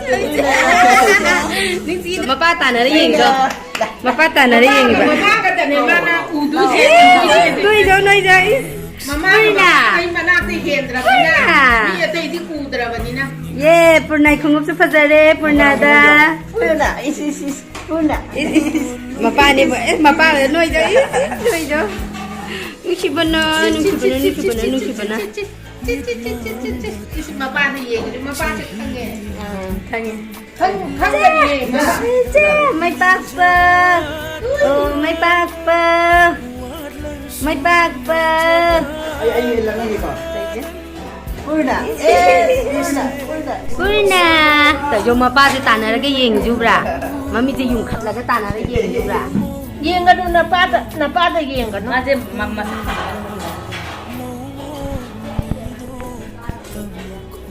ꯑꯦ꯫ ꯃꯄꯥ ꯇꯥꯟꯅꯔ ꯌꯦꯡꯗꯣ꯫ ꯃꯄꯥ ꯇꯥꯟꯅꯔ ꯌꯦꯡꯉꯤꯕ꯫ ꯃꯄꯥ ꯈꯛꯇꯅꯦ ꯃꯥꯅ ꯎꯗꯣꯏꯁꯦ꯫ ꯏꯁ, ꯅꯣꯏꯖꯧ, ꯅꯣꯏꯖꯧ, ꯏꯁ꯫ ꯃꯃꯥ ꯍꯣꯏꯅ꯫ ꯑꯩ ꯃꯅꯥꯛꯇ ꯍꯦꯟꯗ꯭ꯔꯕꯅꯤꯅ, ꯍꯣꯏꯅ꯫ ꯃꯤ ꯑꯇꯩꯗꯤ ꯎꯗ꯭ꯔꯕꯅꯤꯅ꯫ ꯌꯦ, ꯄꯨꯔꯅꯥꯏ ꯈꯣꯡꯎꯞꯁꯨ ꯐꯖꯔꯦ, ꯄꯨꯔꯅꯥꯗ꯫ ꯄꯨꯔꯅꯥ, ꯏꯁ, ꯏꯁ, ꯏꯁ, ꯄꯨꯔꯅꯥ꯫ ꯏꯁ, ꯏꯁ, ꯏꯁ, ꯃꯄꯥꯅꯦꯕ, ꯑꯦ, ꯃꯄꯥ ꯅꯣꯏꯖꯧ, ꯏꯁ, ꯏꯁ, ꯅꯣꯏꯖꯧ꯫ ꯅꯨꯡꯁꯤꯕꯅ, ꯅꯨꯡꯁꯤꯕꯅ, ꯅꯨꯡꯁꯤꯕꯅ, ꯅꯨꯡꯁꯤꯕꯅ꯫ ꯏꯁ, ꯃꯄꯥꯗ ꯌꯦꯡꯉꯗꯤ ꯃꯄꯥꯁꯦ ꯈꯪꯉꯦ꯫ ꯑꯥ, ꯈꯪꯉꯦ꯫ ꯈꯪ-, ꯈꯪꯒꯅꯤꯌꯦ, ꯃꯥ꯫ ꯏꯆꯦ, ꯃꯥꯏ ꯄꯥꯛꯄ꯫ ꯑꯣ, ꯃꯥꯏ ꯄꯥꯛꯄ꯫ ꯃꯥꯏ ꯄꯥꯛꯄ꯫ ꯑꯩ, ꯑꯩ ꯂꯪꯉꯒꯦꯀꯣ꯫ ꯄꯨꯔꯅ꯫ ꯑꯦ, ꯄꯨꯔꯅ, ꯄꯨꯔꯅ꯫ ꯄꯨꯔꯅ꯫ ꯇꯧꯖꯧ, ꯃꯄꯥꯁꯦ ꯇꯥꯟꯅꯔꯒ ꯌꯦꯡꯉꯤꯁꯦ ꯎꯕ꯭ꯔꯥ? ꯃꯃꯤꯠꯁꯦ ꯌꯨꯡꯈꯠꯂꯒ ꯇꯥꯟꯅꯔꯒ ꯌꯦꯡꯉꯤꯁꯦ ꯎꯕ꯭ꯔꯥ? ꯌꯦꯡꯒꯅꯨ, ꯅꯄꯥꯗ, ꯅꯄꯥꯗ ꯌꯦꯡꯒꯅꯨ꯫ ꯃꯥꯁꯦ ꯃ-, ꯃꯁꯛ ꯈꯪꯕꯅꯤ꯫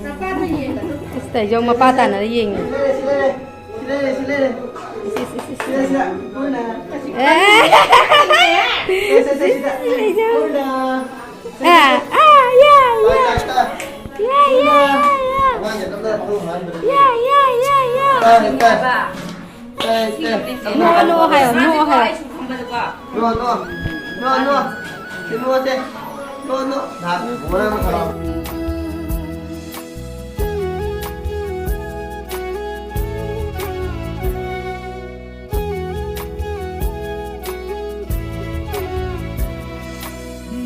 ꯅꯄꯥꯗ ꯌꯦꯡꯒꯅꯨ꯫ ꯑꯁ, ꯇꯧꯖꯧ, ꯃꯄꯥ ꯇꯥꯟꯅꯔ ꯌꯦꯡꯉꯤ꯫ ꯁꯤ ꯂꯩꯔꯦ, ꯁꯤ ꯂꯩꯔꯦ꯫ ꯁꯤ ꯂꯩꯔꯦ, ꯁꯤ ꯂꯩꯔꯦ꯫ ꯏꯁ, ꯏꯁ, ꯏꯁ, ꯏꯁ꯫ ꯁꯤ ꯂꯩꯔꯦ, ꯁꯤ ꯂꯩꯔꯦ꯫ ꯄꯨꯔꯅ꯫ ꯑꯦ꯫ ꯁꯤ, ꯁꯤ, ꯁꯤ, ꯁꯤꯗ꯫ ꯄꯨꯔꯅ꯫ ꯑꯥ, ꯑꯥ, ꯌꯥ, ꯌꯥ꯫ ꯇꯥꯏ, ꯇꯥꯏ, ꯇꯥꯏ꯫ ꯌꯥ, ꯌꯥ, ꯌꯥ, ꯌꯥ꯫ ꯑꯉꯥꯡꯁꯦ ꯇꯞꯅ ꯊꯧ ꯍꯥꯟꯕꯗ꯫ ꯌꯥ, ꯌꯥ, ꯌꯥ, ꯌꯥ꯫ ꯇꯥꯏ, ꯇꯥꯏ꯫ ꯇꯥꯏ, ꯇꯥꯏ꯫ ꯅꯣꯛꯑꯣ, ꯅꯣꯛꯑꯣ ꯍꯥꯏꯌꯣ, ꯅꯣꯛꯑꯣ ꯍꯥꯏꯌꯣ꯫ ꯅꯣꯛꯑꯣ, ꯅꯣꯛꯑꯣ꯫ ꯅꯣꯛꯑꯣ, ꯅꯣꯛꯑꯣ꯫ ꯁꯤ ꯅꯣꯛꯑꯣꯁꯦ꯫ ꯅꯣꯛꯑꯣ, ꯅꯣꯛꯑꯣ꯫ ꯅꯍꯥꯛ ꯃꯣꯔꯥ ꯑꯃ ꯊꯝꯃꯣ꯫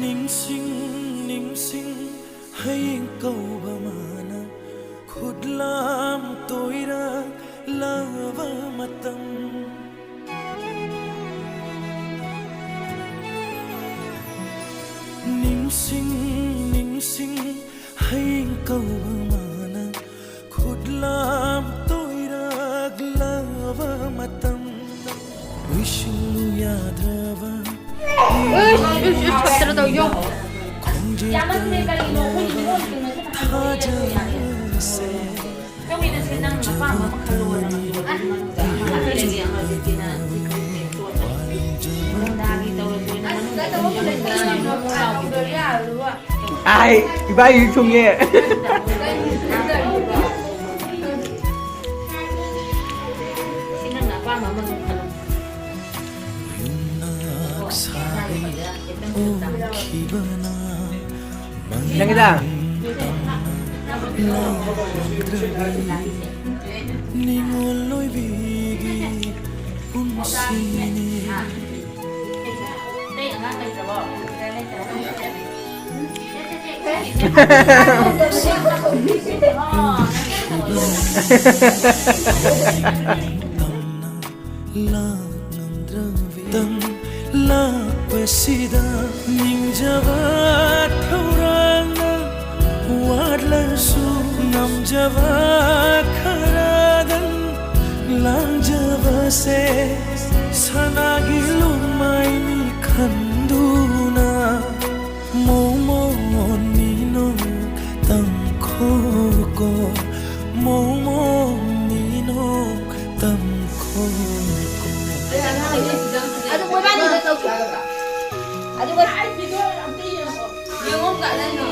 ꯅꯤꯡꯁꯤꯡ, ꯅꯤꯡꯁꯤꯡ, ꯍꯌꯦꯡ ꯀꯧꯕ ꯃꯥꯅ ꯈꯨꯠꯂꯥꯝ ꯇꯣꯏꯔꯛꯂꯕ ꯃꯇꯝ꯫ ꯅꯤꯡꯁꯤꯡ, ꯅꯤꯡꯁꯤꯡ, ꯍꯌꯦꯡ ꯀꯧꯕ ꯃꯥꯅ ꯈꯨꯠꯂꯥꯝ ꯇꯣꯏꯔꯛꯂꯕ ꯃꯇꯝꯗ ꯂꯣꯏꯁꯤꯜꯂꯨ ꯌꯥꯗ꯭ꯔꯕ꯫ ꯏꯁ, ꯏꯁ, ꯏꯁ, ꯐꯠꯇ꯭ꯔ ꯇꯧ, ꯌꯣ꯫ ꯈꯣꯟꯖꯦꯜ ꯌꯥꯝꯃꯟꯈ꯭ꯔꯦ, ꯀꯔꯤꯅꯣ? ꯑꯩꯈꯣꯏꯒꯤ ꯂꯣꯟꯁꯤꯡ ꯑꯁꯤ ꯊꯥꯖꯕꯁꯦ꯫ ꯆꯧꯃꯤꯟ ꯑꯁꯤ ꯅꯪ ꯑꯄꯥꯝꯕ ꯑꯃ ꯈꯜꯂꯣ, ꯅꯪ꯫ ꯑ, ꯍꯥꯞꯄꯤꯔꯒꯦ ꯍꯧꯖꯤꯛꯇꯤ ꯅꯪ꯫ ꯅꯨꯡꯗꯥꯡꯒꯤ ꯇꯧꯔꯁꯨ ꯅꯪ ꯃꯅꯨꯡꯗ ꯑꯗꯨꯝ ꯌꯥꯎꯔꯣ꯫ ꯑꯥꯏ, ꯏꯕꯥꯏꯒꯤ ꯊꯨꯡꯉꯦ꯫ ꯅꯪꯒꯤꯗ꯫ ꯅꯤꯡꯉꯣꯜ ꯑꯣꯏꯕꯤꯒꯤ ꯄꯨꯟꯁꯤꯅꯤ꯫ ꯂꯥꯛꯄꯁꯤꯗ ꯅꯤꯡꯖꯕ ꯊꯧꯔꯥꯡꯅ ꯋꯥꯠꯂꯁꯨ ꯉꯝꯖꯕ ꯈꯔꯗꯪ ꯂꯥꯡꯖꯕꯁꯦ ꯁꯅꯥꯒꯤ ꯂꯨꯃꯥꯏꯅꯤ ꯈꯟꯗꯨꯅ ꯃꯣꯃꯣꯟ ꯃꯤꯅꯣꯛ ꯇꯝꯈꯣꯀꯣ, ꯃꯣꯃꯣꯟ ꯃꯤꯅꯣꯛ ꯇꯝꯈꯣꯀꯣ꯫ ꯑꯗꯨ ꯃꯣꯏꯕꯥꯅꯤꯗ ꯇꯧꯁꯤ꯫ ꯑꯗꯨꯒ ꯌꯦꯡꯉꯣ, ꯀꯥꯟꯅꯅꯤ꯫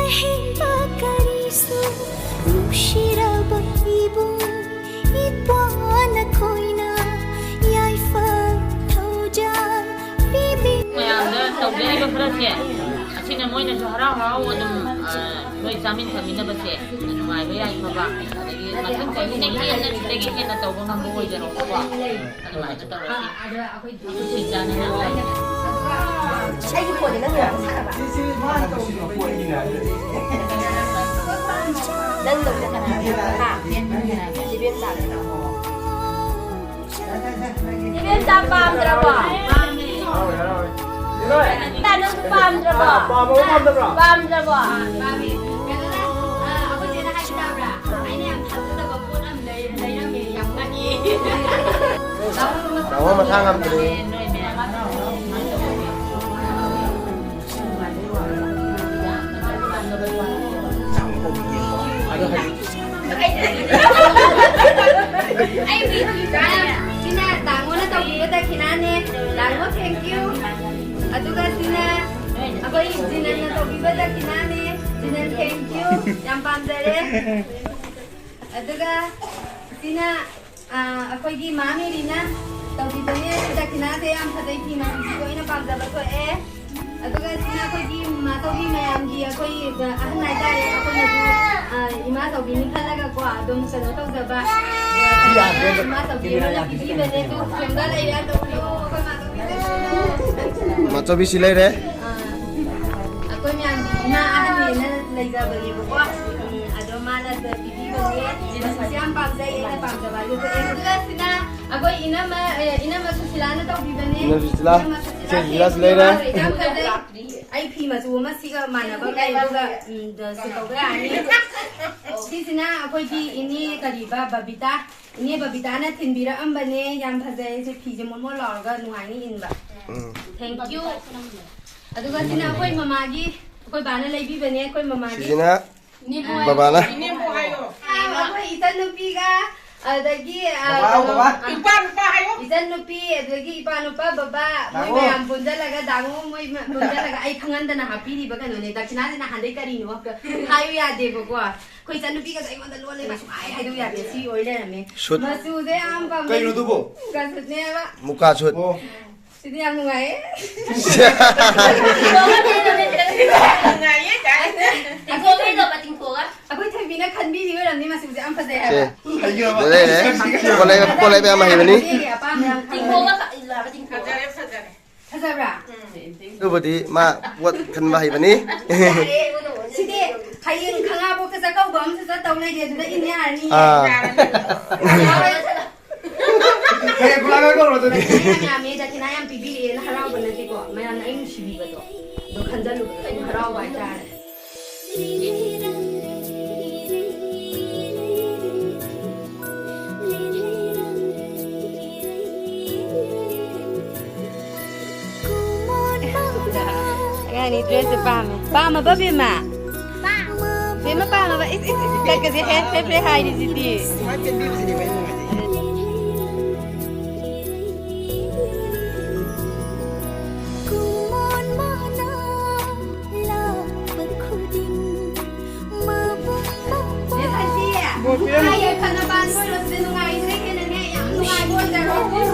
ꯑꯍꯦꯟꯕ ꯀꯔꯤꯁꯨ ꯅꯨꯡꯁꯤꯔꯕ ꯏꯕꯨꯡ ꯏꯄ꯭ꯋꯥ ꯅꯈꯣꯏꯅ ꯌꯥꯏꯐ ꯊꯧꯖꯥꯜ ꯄꯤꯕꯤ꯫ ꯃꯌꯥꯝꯗ ꯇꯧꯖꯔꯤꯕ ꯈꯔꯁꯦ, ꯑꯁꯤꯅ ꯃꯣꯏꯅꯁꯨ ꯍꯔꯥꯎ ꯍꯔꯥꯎ ꯑꯗꯨꯝ, ꯑ, ꯅꯣꯏ ꯆꯥꯃꯤꯟ ꯊꯛꯃꯤꯟꯅꯕꯁꯦ ꯅꯨꯡꯉꯥꯏꯕ ꯌꯥꯏꯐꯕ, ꯑꯗꯒꯤ ꯃꯊꯪ ꯆꯍꯤꯗꯒꯤ ꯍꯦꯟꯅ, ꯁꯤꯗꯒꯤ ꯍꯦꯟꯅ ꯇꯧꯕ ꯉꯝꯕ ꯑꯣꯏꯖꯔꯣꯀꯣ꯫ ꯑꯗꯨꯃꯥꯏꯅ ꯇꯧꯔꯁꯤ꯫ ꯑꯩꯒꯤ ꯐꯣꯟꯗ ꯅꯪ ꯉꯥꯛꯇ ꯁꯥꯟꯅꯕ? ꯅꯪ ꯇꯧꯗꯅ꯫ ꯍꯥ? ꯏꯕꯦꯝꯆꯥ꯫ ꯏꯕꯦꯝꯆꯥ ꯄꯥꯝꯗ꯭ꯔꯕꯣ? ꯇꯥ, ꯅꯪꯁꯨ ꯄꯥꯝꯗ꯭ꯔꯕꯣ? ꯄꯥꯝꯃꯕꯣ ꯄꯥꯝꯗꯕ꯭ꯔꯣ? ꯄꯥꯝꯗ꯭ꯔꯕꯣ? ꯇꯥꯃꯣ ꯃꯁꯥ ꯉꯝꯗ꯭ꯔꯦ꯫ ꯑꯩ ꯁꯤꯅ ꯇꯥꯃꯣꯅ ꯇꯧꯕꯤꯕ ꯗꯈꯤꯅꯥꯅꯦ꯫ ꯇꯥꯃꯣ, thank you꯫ ꯑꯗꯨꯒ ꯁꯤꯅ ꯑꯩꯈꯣꯏ ꯖꯤꯅꯟꯅ ꯇꯧꯕꯤꯕ ꯗꯈꯤꯅꯥꯅꯦ꯫ ꯖꯤꯅꯟ, thank you꯫ ꯌꯥꯝ ꯄꯥꯝꯖꯔꯦ꯫ ꯑꯗꯨꯒ ꯁꯤꯅ, ꯑ, ꯑꯩꯈꯣꯏꯒꯤ ꯃꯥ ꯃꯦꯔꯤꯅ ꯇꯧꯕꯤꯕꯅꯦ꯫ ꯁꯤ ꯗꯈꯤꯅꯥꯁꯦ ꯌꯥꯝ ꯐꯖꯩ, ꯐꯤ ꯃꯆꯨꯁꯤꯁꯨ ꯑꯩꯅ ꯄꯥꯝꯖꯕ ꯊꯣꯛꯑꯦ꯫ ꯑꯗꯨꯒ ꯁꯤꯅ ꯑꯩꯈꯣꯏꯒꯤ ꯃꯥꯆꯧꯕꯤ ꯃꯌꯥꯝꯒꯤ, ꯑꯩꯈꯣꯏ ꯑꯍꯟ ꯍꯥꯏꯇꯥꯔꯦ, ꯑꯩꯈꯣꯏꯅꯁꯨ, ꯑ, ꯏꯃꯥꯆꯧꯕꯤꯅꯤ ꯈꯜꯂꯒꯀꯣ ꯑꯗꯨꯝ ꯀꯩꯅꯣ ꯇꯧꯖꯕ꯫ ꯏꯃꯥꯆꯧꯕꯤ ꯑꯃꯅ ꯄꯤꯕꯤꯕꯅꯦ꯫ ꯑꯗꯨ ꯁꯣꯝꯗ ꯂꯩꯔꯦ, ꯇꯧꯕꯤꯌꯣ, ꯑꯩꯈꯣꯏ ꯃꯥꯆꯧꯕꯤꯁꯦ꯫ ꯃꯥꯆꯧꯕꯤꯁꯤ ꯂꯩꯔꯦ꯫ ꯑ, ꯑꯩꯈꯣꯏ ꯃꯌꯥꯝꯒꯤ ꯏꯃꯥ ꯑꯍꯟꯅꯦꯅ ꯂꯩꯖꯕꯅꯦꯕꯀꯣ꯫ ꯎꯝ, ꯑꯗꯣ ꯃꯥꯅ ꯄꯤꯕꯤꯕꯅꯦ꯫ ꯃꯆꯨꯁꯦ ꯌꯥꯝ ꯄꯥꯝꯖꯩ, ꯑꯩꯅ ꯄꯥꯝꯖꯕ ꯍꯥꯏꯕꯗꯨ ꯊꯣꯛꯑꯦ꯫ ꯑꯗꯨꯒ ꯁꯤꯅ ꯑꯩꯈꯣꯏ ꯏꯅꯝꯃ, ꯑꯦ, ꯏꯅꯝꯃ ꯁꯨꯁꯤꯂꯥꯅ ꯇꯧꯕꯤꯕꯅꯦ꯫ ꯏꯅꯝꯃ ꯁꯨꯁꯤꯂꯥ꯫ ꯏꯅꯝꯃ ꯁꯨꯁꯤꯂꯥ, ꯏꯆꯦ ꯁꯨꯁꯤꯂꯥꯁꯨ ꯂꯩꯔꯦ꯫ ꯌꯥꯝ ꯐꯖꯩ꯫ ꯑꯩ ꯐꯤ ꯃꯆꯨ ꯑꯃ ꯁꯤꯒ ꯃꯥꯟꯅꯕ ꯑꯃ ꯂꯩ, ꯑꯗꯨꯒ, ꯎꯝ, ꯗ-, ꯁꯤ ꯇꯧꯕ ꯌꯥꯔꯅꯤ꯫ ꯁꯤꯁꯤꯅ ꯑꯩꯈꯣꯏꯒꯤ ꯏꯅꯦ ꯀꯔꯤꯕ, ꯕꯕꯤꯇꯥ꯫ ꯏꯅꯦ ꯕꯕꯤꯇꯥꯅ ꯊꯤꯟꯕꯤꯔꯛꯑꯝꯕꯅꯦ꯫ ꯌꯥꯝ ꯐꯖꯩ꯫ ꯁꯤ ꯐꯤꯁꯦ ꯃꯣꯟ ꯃꯣꯟ ꯂꯥꯎꯔꯒ ꯅꯨꯡꯉꯥꯏꯅꯤ ꯏꯟꯕ꯫ ꯎꯝ꯫ Thank you꯫ ꯑꯗꯨꯒ ꯁꯤꯅ ꯑꯩꯈꯣꯏ ꯃꯃꯥꯒꯤ, ꯑꯩꯈꯣꯏ ꯕꯥꯅ ꯂꯩꯕꯤꯕꯅꯦ, ꯑꯩꯈꯣꯏ ꯃꯃꯥꯒꯤ꯫ ꯁꯤꯁꯤꯅ ꯕꯕꯥꯅ꯫ ꯑꯩꯈꯣꯏ ꯏꯆꯟ ꯅꯨꯄꯤꯒ, ꯑꯗꯒꯤ, ꯑ, ꯕꯕꯥ, ꯀꯩꯅꯣ, ꯕꯕꯥ꯫ ꯑ, ꯏꯄꯥ ꯅꯨꯄꯥ ꯍꯥꯏꯌꯣ꯫ ꯏꯆꯟ ꯅꯨꯄꯤ, ꯑꯗꯒꯤ ꯏꯄꯥ ꯅꯨꯄꯥ, ꯕꯕꯥ, ꯃꯣꯏ ꯇꯥꯃꯣ꯫ ꯃꯌꯥꯝ ꯄꯨꯟꯖꯜꯂꯒ, ꯗꯥꯃꯣ ꯃꯣꯏ ꯃ-, ꯄꯨꯟꯖꯜꯂꯒ ꯑꯩ ꯈꯪꯍꯟꯗꯅ ꯍꯥꯞꯄꯤꯔꯤꯕ ꯀꯩꯅꯣꯅꯦ꯫ ꯗꯈꯤꯅꯥꯁꯦ ꯅꯍꯥꯟꯗꯩ ꯀꯔꯤꯅꯣ ꯍꯥꯏꯌꯨ ꯌꯥꯗꯦꯕꯀꯣ꯫ ꯑꯩꯈꯣꯏ ꯏꯆꯟ ꯅꯨꯄꯤꯒꯁꯦ ꯑꯩꯉꯣꯟꯗ ꯂꯣꯜꯂꯦ ꯁꯨꯡꯍꯥꯏ ꯍꯥꯏꯗꯣꯛ ꯌꯥꯗꯦ꯫ ꯁꯤ ꯑꯣꯏ ꯂꯩꯔꯝꯃꯦ꯫ ꯁꯨꯠ꯫ ꯃꯆꯨꯁꯦ ꯌꯥꯝ ꯄꯥꯝꯃꯦ꯫ ꯀꯩꯅꯣ ꯑꯗꯨꯕꯣ? ꯃꯨꯀꯥ ꯁꯨꯠꯅꯦꯕ꯫ ꯃꯨꯀꯥ ꯁꯨꯠ꯫ ꯑꯣ꯫ ꯁꯤꯗꯤ ꯌꯥꯝ ꯅꯨꯡꯉꯥꯏꯌꯦ꯫ ꯅꯨꯡꯉꯥꯏꯌꯦ ꯀꯥꯏꯅ꯫ ꯇꯤꯡꯊꯣꯛꯑꯒ ꯌꯦꯡꯉꯣꯕ, ꯇꯤꯡꯊꯣꯛꯑꯒ꯫ ꯑꯩꯈꯣꯏ ꯊꯣꯏꯕꯤꯅ ꯈꯟꯕꯤꯔꯤ ꯑꯣꯏꯔꯝꯅꯤ, ꯃꯆꯨꯁꯦ ꯌꯥꯝ ꯐꯖꯩ ꯁꯦ꯫ ꯍꯥꯏꯕ꯫ ꯂꯩꯔꯦ꯫ ꯀꯣꯜ ꯂꯩꯕ, ꯀꯣꯜ ꯂꯩꯕ ꯌꯥꯝ ꯍꯩꯕꯅꯤ꯫ ꯏꯆꯦꯒꯤ ꯑꯄꯥꯝꯕ ꯌꯥꯝ ꯈꯪꯉꯦ꯫ ꯇꯤꯡꯊꯣꯛꯑꯒ ꯈ-, ꯏꯜꯂꯒ ꯇꯤꯡꯊꯣꯛꯑꯒ꯫ ꯐꯖꯔꯦ, ꯐꯖꯔꯦ꯫ ꯐꯖꯕ꯭ꯔꯥ? ꯑꯗꯨꯕꯨꯗꯤ ꯃꯥ ꯄꯣꯠ ꯈꯟꯕ ꯍꯩꯕꯅꯤ꯫ ꯁꯤꯗꯤ ꯍꯌꯦꯡ ꯈꯪꯉꯥꯕꯣꯛꯇ ꯆꯥꯛꯀꯧꯕ ꯑꯃꯁꯨ ꯆꯠꯇꯧ ꯂꯩꯔꯦ, ꯑꯗꯨꯗ ꯏꯟ ꯌꯥꯔꯅꯤ꯫ ꯑꯥ꯫ ꯌꯥꯔꯦ꯫ ꯍꯌꯦꯡ ꯈꯨꯂꯥꯡ ꯀꯧꯔꯣ ꯑꯗꯨꯗꯤ꯫ ꯗꯈꯤꯅꯥ ꯌꯥꯝ ꯌꯥꯝꯃꯦ, ꯗꯈꯤꯅꯥ ꯌꯥꯝ ꯄꯤꯕꯤꯔꯛꯑꯦꯅ ꯍꯔꯥꯎꯕ ꯅꯠꯇꯦꯀꯣ, ꯃꯌꯥꯝꯅ ꯑꯩ ꯅꯨꯡꯁꯤꯕꯤꯕꯗꯣ, ꯑꯗꯣ ꯈꯟꯖꯜꯂꯨꯕꯗ ꯑꯩ ꯍꯔꯥꯎꯕ ꯍꯥꯏꯇꯥꯔꯦ꯫ ꯑꯅꯤ ꯗ꯭ꯔꯦꯁꯁꯦ ꯄꯥꯝꯃꯦ꯫ ꯄꯥꯝꯃꯕ ꯕꯦꯝꯃ? ꯕꯦꯝꯃ ꯄꯥꯝꯃꯕ? ꯏꯁ, ꯏꯁ, ꯏꯁ, ꯁꯛꯀꯁꯦ ꯍꯦ ꯐ꯭ꯔꯦ ꯐ꯭ꯔꯦ ꯍꯥꯏꯔꯤꯁꯤꯗꯤ꯫ ꯕꯣꯔ ꯄꯤꯔꯝꯃꯨ꯫ ꯌꯥꯏꯐꯅ ꯄꯥꯟꯕ ꯑꯣꯏꯔꯣ, ꯁꯤꯗ ꯅꯨꯡꯉꯥꯏꯔꯤꯁꯦ ꯍꯦꯟꯅꯅꯦ, ꯌꯥꯝ ꯅꯨꯡꯉꯥꯏꯕ ꯑꯣꯏꯖꯔꯣ꯫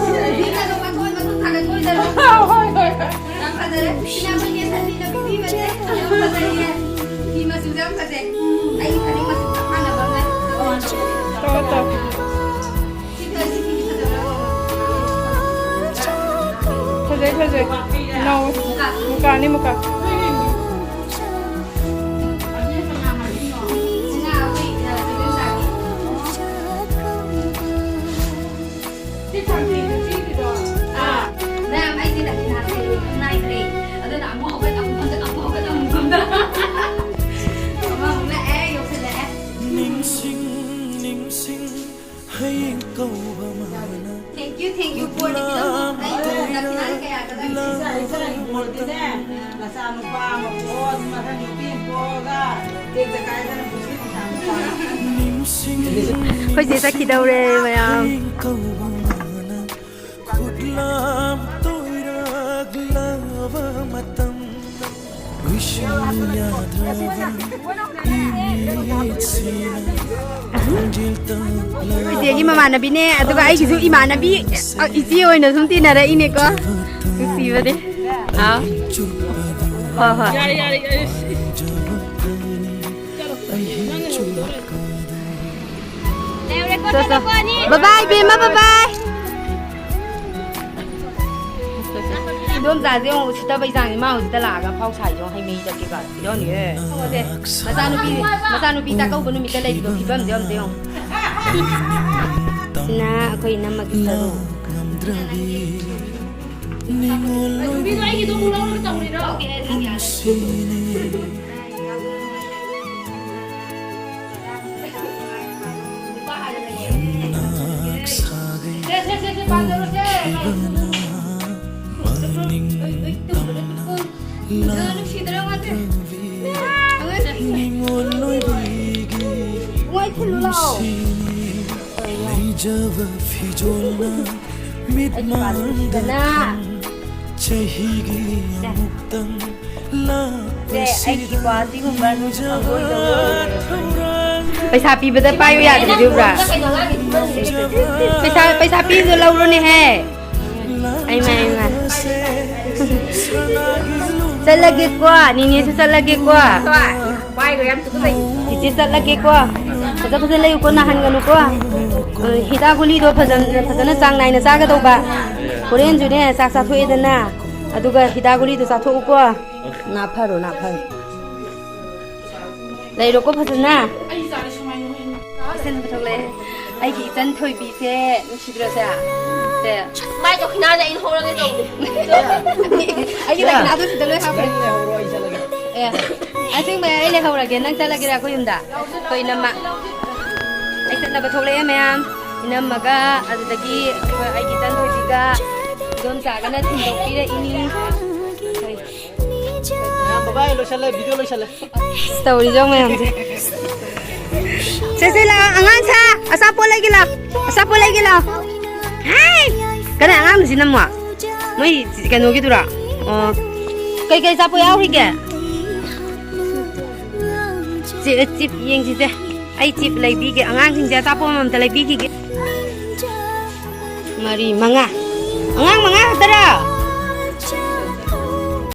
ꯃꯤꯅ ꯑꯗꯨꯝ ꯃꯊꯣꯟ ꯃꯊꯣꯟ ꯊꯥꯒꯠꯄ ꯑꯣꯏꯖꯔꯣ꯫ ꯍꯣꯏ, ꯍꯣꯏ, ꯍꯣꯏ꯫ ꯌꯥꯝ ꯐꯖꯔꯦ꯫ ꯏꯅꯥꯎ ꯅꯣꯏꯅꯦ ꯁꯟꯕꯤꯅ ꯄꯤꯕꯤꯕꯁꯦ ꯌꯥꯝ ꯐꯖꯩꯌꯦ꯫ ꯐꯤ ꯃꯆꯨꯁꯦ ꯌꯥꯝ ꯐꯖꯩ꯫ ꯑꯩꯒꯤ ꯐꯅꯦꯛ ꯃꯆꯨ ꯆꯞ ꯃꯥꯟꯅꯕ ꯑꯃ ꯂꯩ꯫ ꯇꯧꯔꯣ, ꯇꯧꯔꯣ꯫ ꯁꯤ ꯐꯤ, ꯁꯤ ꯐꯤ ꯐꯖꯕ꯭ꯔꯥ? ꯐꯖꯩ, ꯐꯖꯩ꯫ ꯅꯧ-, ꯃꯨꯀꯥꯅꯤ, ꯃꯨꯀꯥ꯫ ꯃꯌꯥꯝ ꯑꯩꯁꯦ ꯗꯈꯤꯅꯥꯁꯦ ꯅꯥꯏꯗ꯭ꯔꯦ꯫ ꯑꯗꯨꯅ ꯑꯃꯨꯛ ꯍꯧꯒꯠ, ꯑꯃꯨꯛ ꯍꯧꯒꯠ, ꯑꯃꯨꯛ ꯍꯧꯒꯠ, ꯑꯃꯨꯛ ꯍꯧꯒꯠ꯫ ꯑꯃꯃꯨꯛ ꯂꯥꯛꯑꯦ, ꯌꯧꯁꯜꯂꯛꯑꯦ꯫ ꯅꯤꯡꯁꯤꯡ, ꯅꯤꯡꯁꯤꯡ, ꯍꯌꯦꯡ ꯀꯧꯕ ꯃꯥꯅ꯫ Thank you, thank you, ꯕꯣꯔꯗꯤ ꯈꯤꯇꯪ ꯑꯩ ꯗꯈꯤꯅꯥ ꯀꯌꯥ ꯀꯗꯥꯏ? ꯏꯆꯥ, ꯏꯆꯥꯒꯤ ꯕꯣꯔꯗꯤꯅꯦ, ꯅꯆꯥꯅꯨꯄꯥ ꯑꯃ ꯄꯣꯛꯑꯣ, ꯑꯗꯨ ꯃꯊꯪ ꯅꯨꯄꯤ ꯑꯃ ꯄꯣꯛꯑꯒ, ꯇꯦꯛꯇ ꯀꯥꯏꯗꯅ ꯄꯨꯟꯁꯤ ꯅꯨꯡꯁꯥꯡꯅ ꯄꯥꯜꯂꯣ꯫ ꯑꯩꯈꯣꯏ ꯆꯦ ꯆꯠꯈꯤꯗꯧꯔꯦ ꯃꯌꯥꯝ꯫ ꯈꯨꯠꯂꯥꯝ ꯇꯣꯏꯔꯛꯂꯕ ꯃꯇꯝ ꯏꯆꯦꯒꯤ ꯃꯃꯥꯟꯅꯕꯤꯅꯦ, ꯑꯗꯨꯒ ꯑꯩꯒꯤꯁꯨ ꯏꯃꯥꯟꯅꯕꯤ, ꯑ, ꯏꯆꯦ ꯑꯣꯏꯅ ꯁꯨꯝ ꯇꯤꯟꯅꯔꯛꯏꯅꯦꯀꯣ꯫ ꯅꯨꯡꯁꯤꯕꯅꯦ꯫ ꯑꯥꯎ꯫ ꯍꯣꯏ, ꯍꯣꯏ꯫ ꯌꯥꯔꯦ, ꯌꯥꯔꯦ, ꯌꯥꯔꯦ꯫ ꯆꯣ, ꯆꯣ꯫ ꯕꯕꯥꯏ, ꯕꯦꯝꯃ, ꯕꯕꯥꯏ꯫ ꯏꯗꯣꯝꯆꯥꯁꯦ ꯌꯦꯡꯉꯨ, ꯎꯁꯤꯠꯇꯕꯩ ꯆꯥꯡꯁꯦ꯫ ꯃꯥ ꯍꯧꯖꯤꯛꯇ ꯂꯥꯛꯑꯒ ꯑꯐꯥꯎ ꯁꯥꯏꯁꯦ ꯌꯦꯡꯉꯨ, ꯍꯩ ꯃꯍꯤ ꯆꯠꯀꯦ ꯀꯥꯏ꯫ ꯌꯦꯡꯉꯨꯅꯦ꯫ ꯃꯆꯥꯅꯨꯄꯤ, ꯃꯆꯥꯅꯨꯄꯤ ꯆꯥꯛꯀꯧꯕ ꯅꯨꯃꯤꯠꯇ ꯂꯩꯕꯗꯣ ꯐꯤꯕꯝꯁꯦ ꯑꯝꯇ ꯌꯦꯡꯉꯨ꯫ ꯁꯤꯅ ꯑꯩꯈꯣꯏ ꯏꯅꯝꯃꯒꯤ ꯁꯔꯨ꯫ ꯅꯤꯉꯣꯜ ꯑꯣꯏꯕꯤꯒꯤ ꯃꯣꯏ ꯊꯤꯜꯂꯨ ꯂꯥꯛꯑꯣ꯫ ꯅꯨꯡꯁꯤꯅꯤ ꯂꯩꯖꯕ ꯐꯤꯖꯣꯜꯅ ꯃꯤꯠꯃꯥꯡꯗ ꯆꯍꯤꯒꯤ ꯑꯃꯨꯛꯇꯪ ꯂꯥꯛꯄꯁꯤꯗ ꯄꯩꯁꯥ ꯄꯤꯕꯗ ꯄꯥꯏꯌꯨ ꯌꯥꯗ꯭ꯔꯤꯗꯤ ꯎꯕ꯭ꯔꯥ? ꯄꯩꯁꯥ, ꯄꯩꯁꯥ ꯄꯤꯕꯗꯣ ꯂꯧꯔꯨꯅꯦꯍꯦ꯫ ꯑꯩꯃ, ꯑꯩꯃ꯫ ꯆꯠꯂꯒꯦꯀꯣ, ꯅꯤꯅꯦꯁꯨ ꯆꯠꯂꯒꯦꯀꯣ꯫ ꯏꯆꯦ ꯆꯠꯂꯒꯦꯀꯣ꯫ ꯐꯖ ꯐꯖ ꯂꯩꯌꯨꯀꯣ, ꯅꯥꯍꯟꯒꯅꯨꯀꯣ꯫ ꯑ, ꯍꯤꯗꯥꯛ ꯒꯨꯂꯤꯗꯣ ꯐꯖꯅ, ꯐꯖꯅ ꯆꯥꯡ ꯅꯥꯏꯅ ꯆꯥꯒꯗꯧꯕ꯫ ꯍꯣꯔꯦꯟꯁꯨꯅꯦ, ꯆꯥꯛ ꯆꯥꯊꯣꯛꯑꯦꯗꯅ, ꯑꯗꯨꯒ ꯍꯤꯗꯥꯛ ꯒꯨꯂꯤꯗꯣ ꯆꯥꯊꯣꯛꯎꯀꯣ꯫ ꯅꯥꯐꯔꯣ, ꯅꯥꯐꯔꯣ꯫ ꯂꯩꯔꯣꯀꯣ ꯐꯖꯅ꯫ ꯏꯆꯟ ꯄꯨꯊꯣꯛꯂꯛꯑꯦ꯫ ꯑꯩꯒꯤ ꯏꯆꯟ ꯊꯣꯏꯕꯤꯁꯦ ꯅꯨꯡꯁꯤꯗ꯭ꯔꯣ ꯁꯦ? ꯁꯦ꯫ ꯃꯥꯏ ꯗꯈꯤꯅꯥꯁꯦ ꯑꯩꯅ ꯍꯧꯔꯒꯦ ꯇꯧꯕꯅꯦ꯫ ꯑꯩꯒꯤ ꯗꯈꯤꯅꯥꯗꯣ ꯁꯤꯗ ꯂꯣꯏ ꯍꯥꯞꯈ꯭ꯔꯦ꯫ ꯑꯦ, ꯑꯁꯦꯡꯕꯩ ꯑꯩ ꯂꯩꯍꯧꯔꯒꯦ꯫ ꯅꯪ ꯆꯠꯂꯒꯦꯔꯥ ꯑꯩꯈꯣꯏ ꯌꯨꯝꯗ? ꯑꯩꯈꯣꯏ ꯏꯅꯝꯃ꯫ ꯑꯩ ꯆꯠꯅꯕ ꯊꯣꯛꯂꯛꯑꯦ ꯃꯌꯥꯝ꯫ ꯏꯅꯝꯃꯒ ꯑꯗꯨꯗꯒꯤ ꯑꯩꯒꯤ ꯏꯆꯟ ꯊꯣꯏꯕꯤꯒ ꯏꯗꯣꯝꯆꯥꯒꯅ ꯊꯤꯟꯗꯣꯛꯄꯤꯔꯛꯏꯅꯤ꯫ ꯃꯌꯥꯝ ꯕꯕꯥꯏ ꯂꯣꯏꯁꯜꯂꯦ, ꯚꯤꯗꯤꯑꯣ ꯂꯣꯏꯁꯜꯂꯦ꯫ ꯇꯧꯔꯤꯁꯦ ꯃꯌꯥꯝꯁꯦ꯫ ꯁꯦ, ꯁꯦ, ꯂꯥꯛꯑꯣ, ꯑꯉꯥꯡ ꯁꯥ, ꯑꯆꯥꯄꯣꯠ ꯂꯩꯒꯦ ꯂꯥꯛꯑꯣ, ꯑꯆꯥꯄꯣꯠ ꯂꯩꯒꯦ ꯂꯥꯛꯑꯣ꯫ ꯍꯥꯏ! ꯀꯅꯥ ꯑꯉꯥꯡꯗꯨꯁꯤꯅ ꯑꯃꯨꯛ? ꯃꯣꯏ ꯀꯩꯅꯣꯒꯤꯗꯨꯔꯣ? ꯑꯣ꯫ ꯀꯩꯀꯩ ꯑꯆꯥꯄꯣꯠ ꯌꯥꯎꯔꯤꯒꯦ? ꯆꯦ, ꯆꯤꯞ ꯌꯦꯡꯁꯤꯁꯦ꯫ ꯑꯩ ꯆꯤꯞ ꯂꯩꯕꯤꯒꯦ꯫ ꯑꯉꯥꯡꯁꯤꯡꯁꯦ ꯑꯆꯥꯄꯣꯠ ꯑꯃꯃꯝꯇ ꯂꯩꯕꯤꯈꯤꯒꯦ꯫ ꯃꯔꯤ, ꯃꯉꯥ꯫ ꯑꯉꯥꯡ ꯃꯉꯥ ꯈꯛꯇꯔꯣ?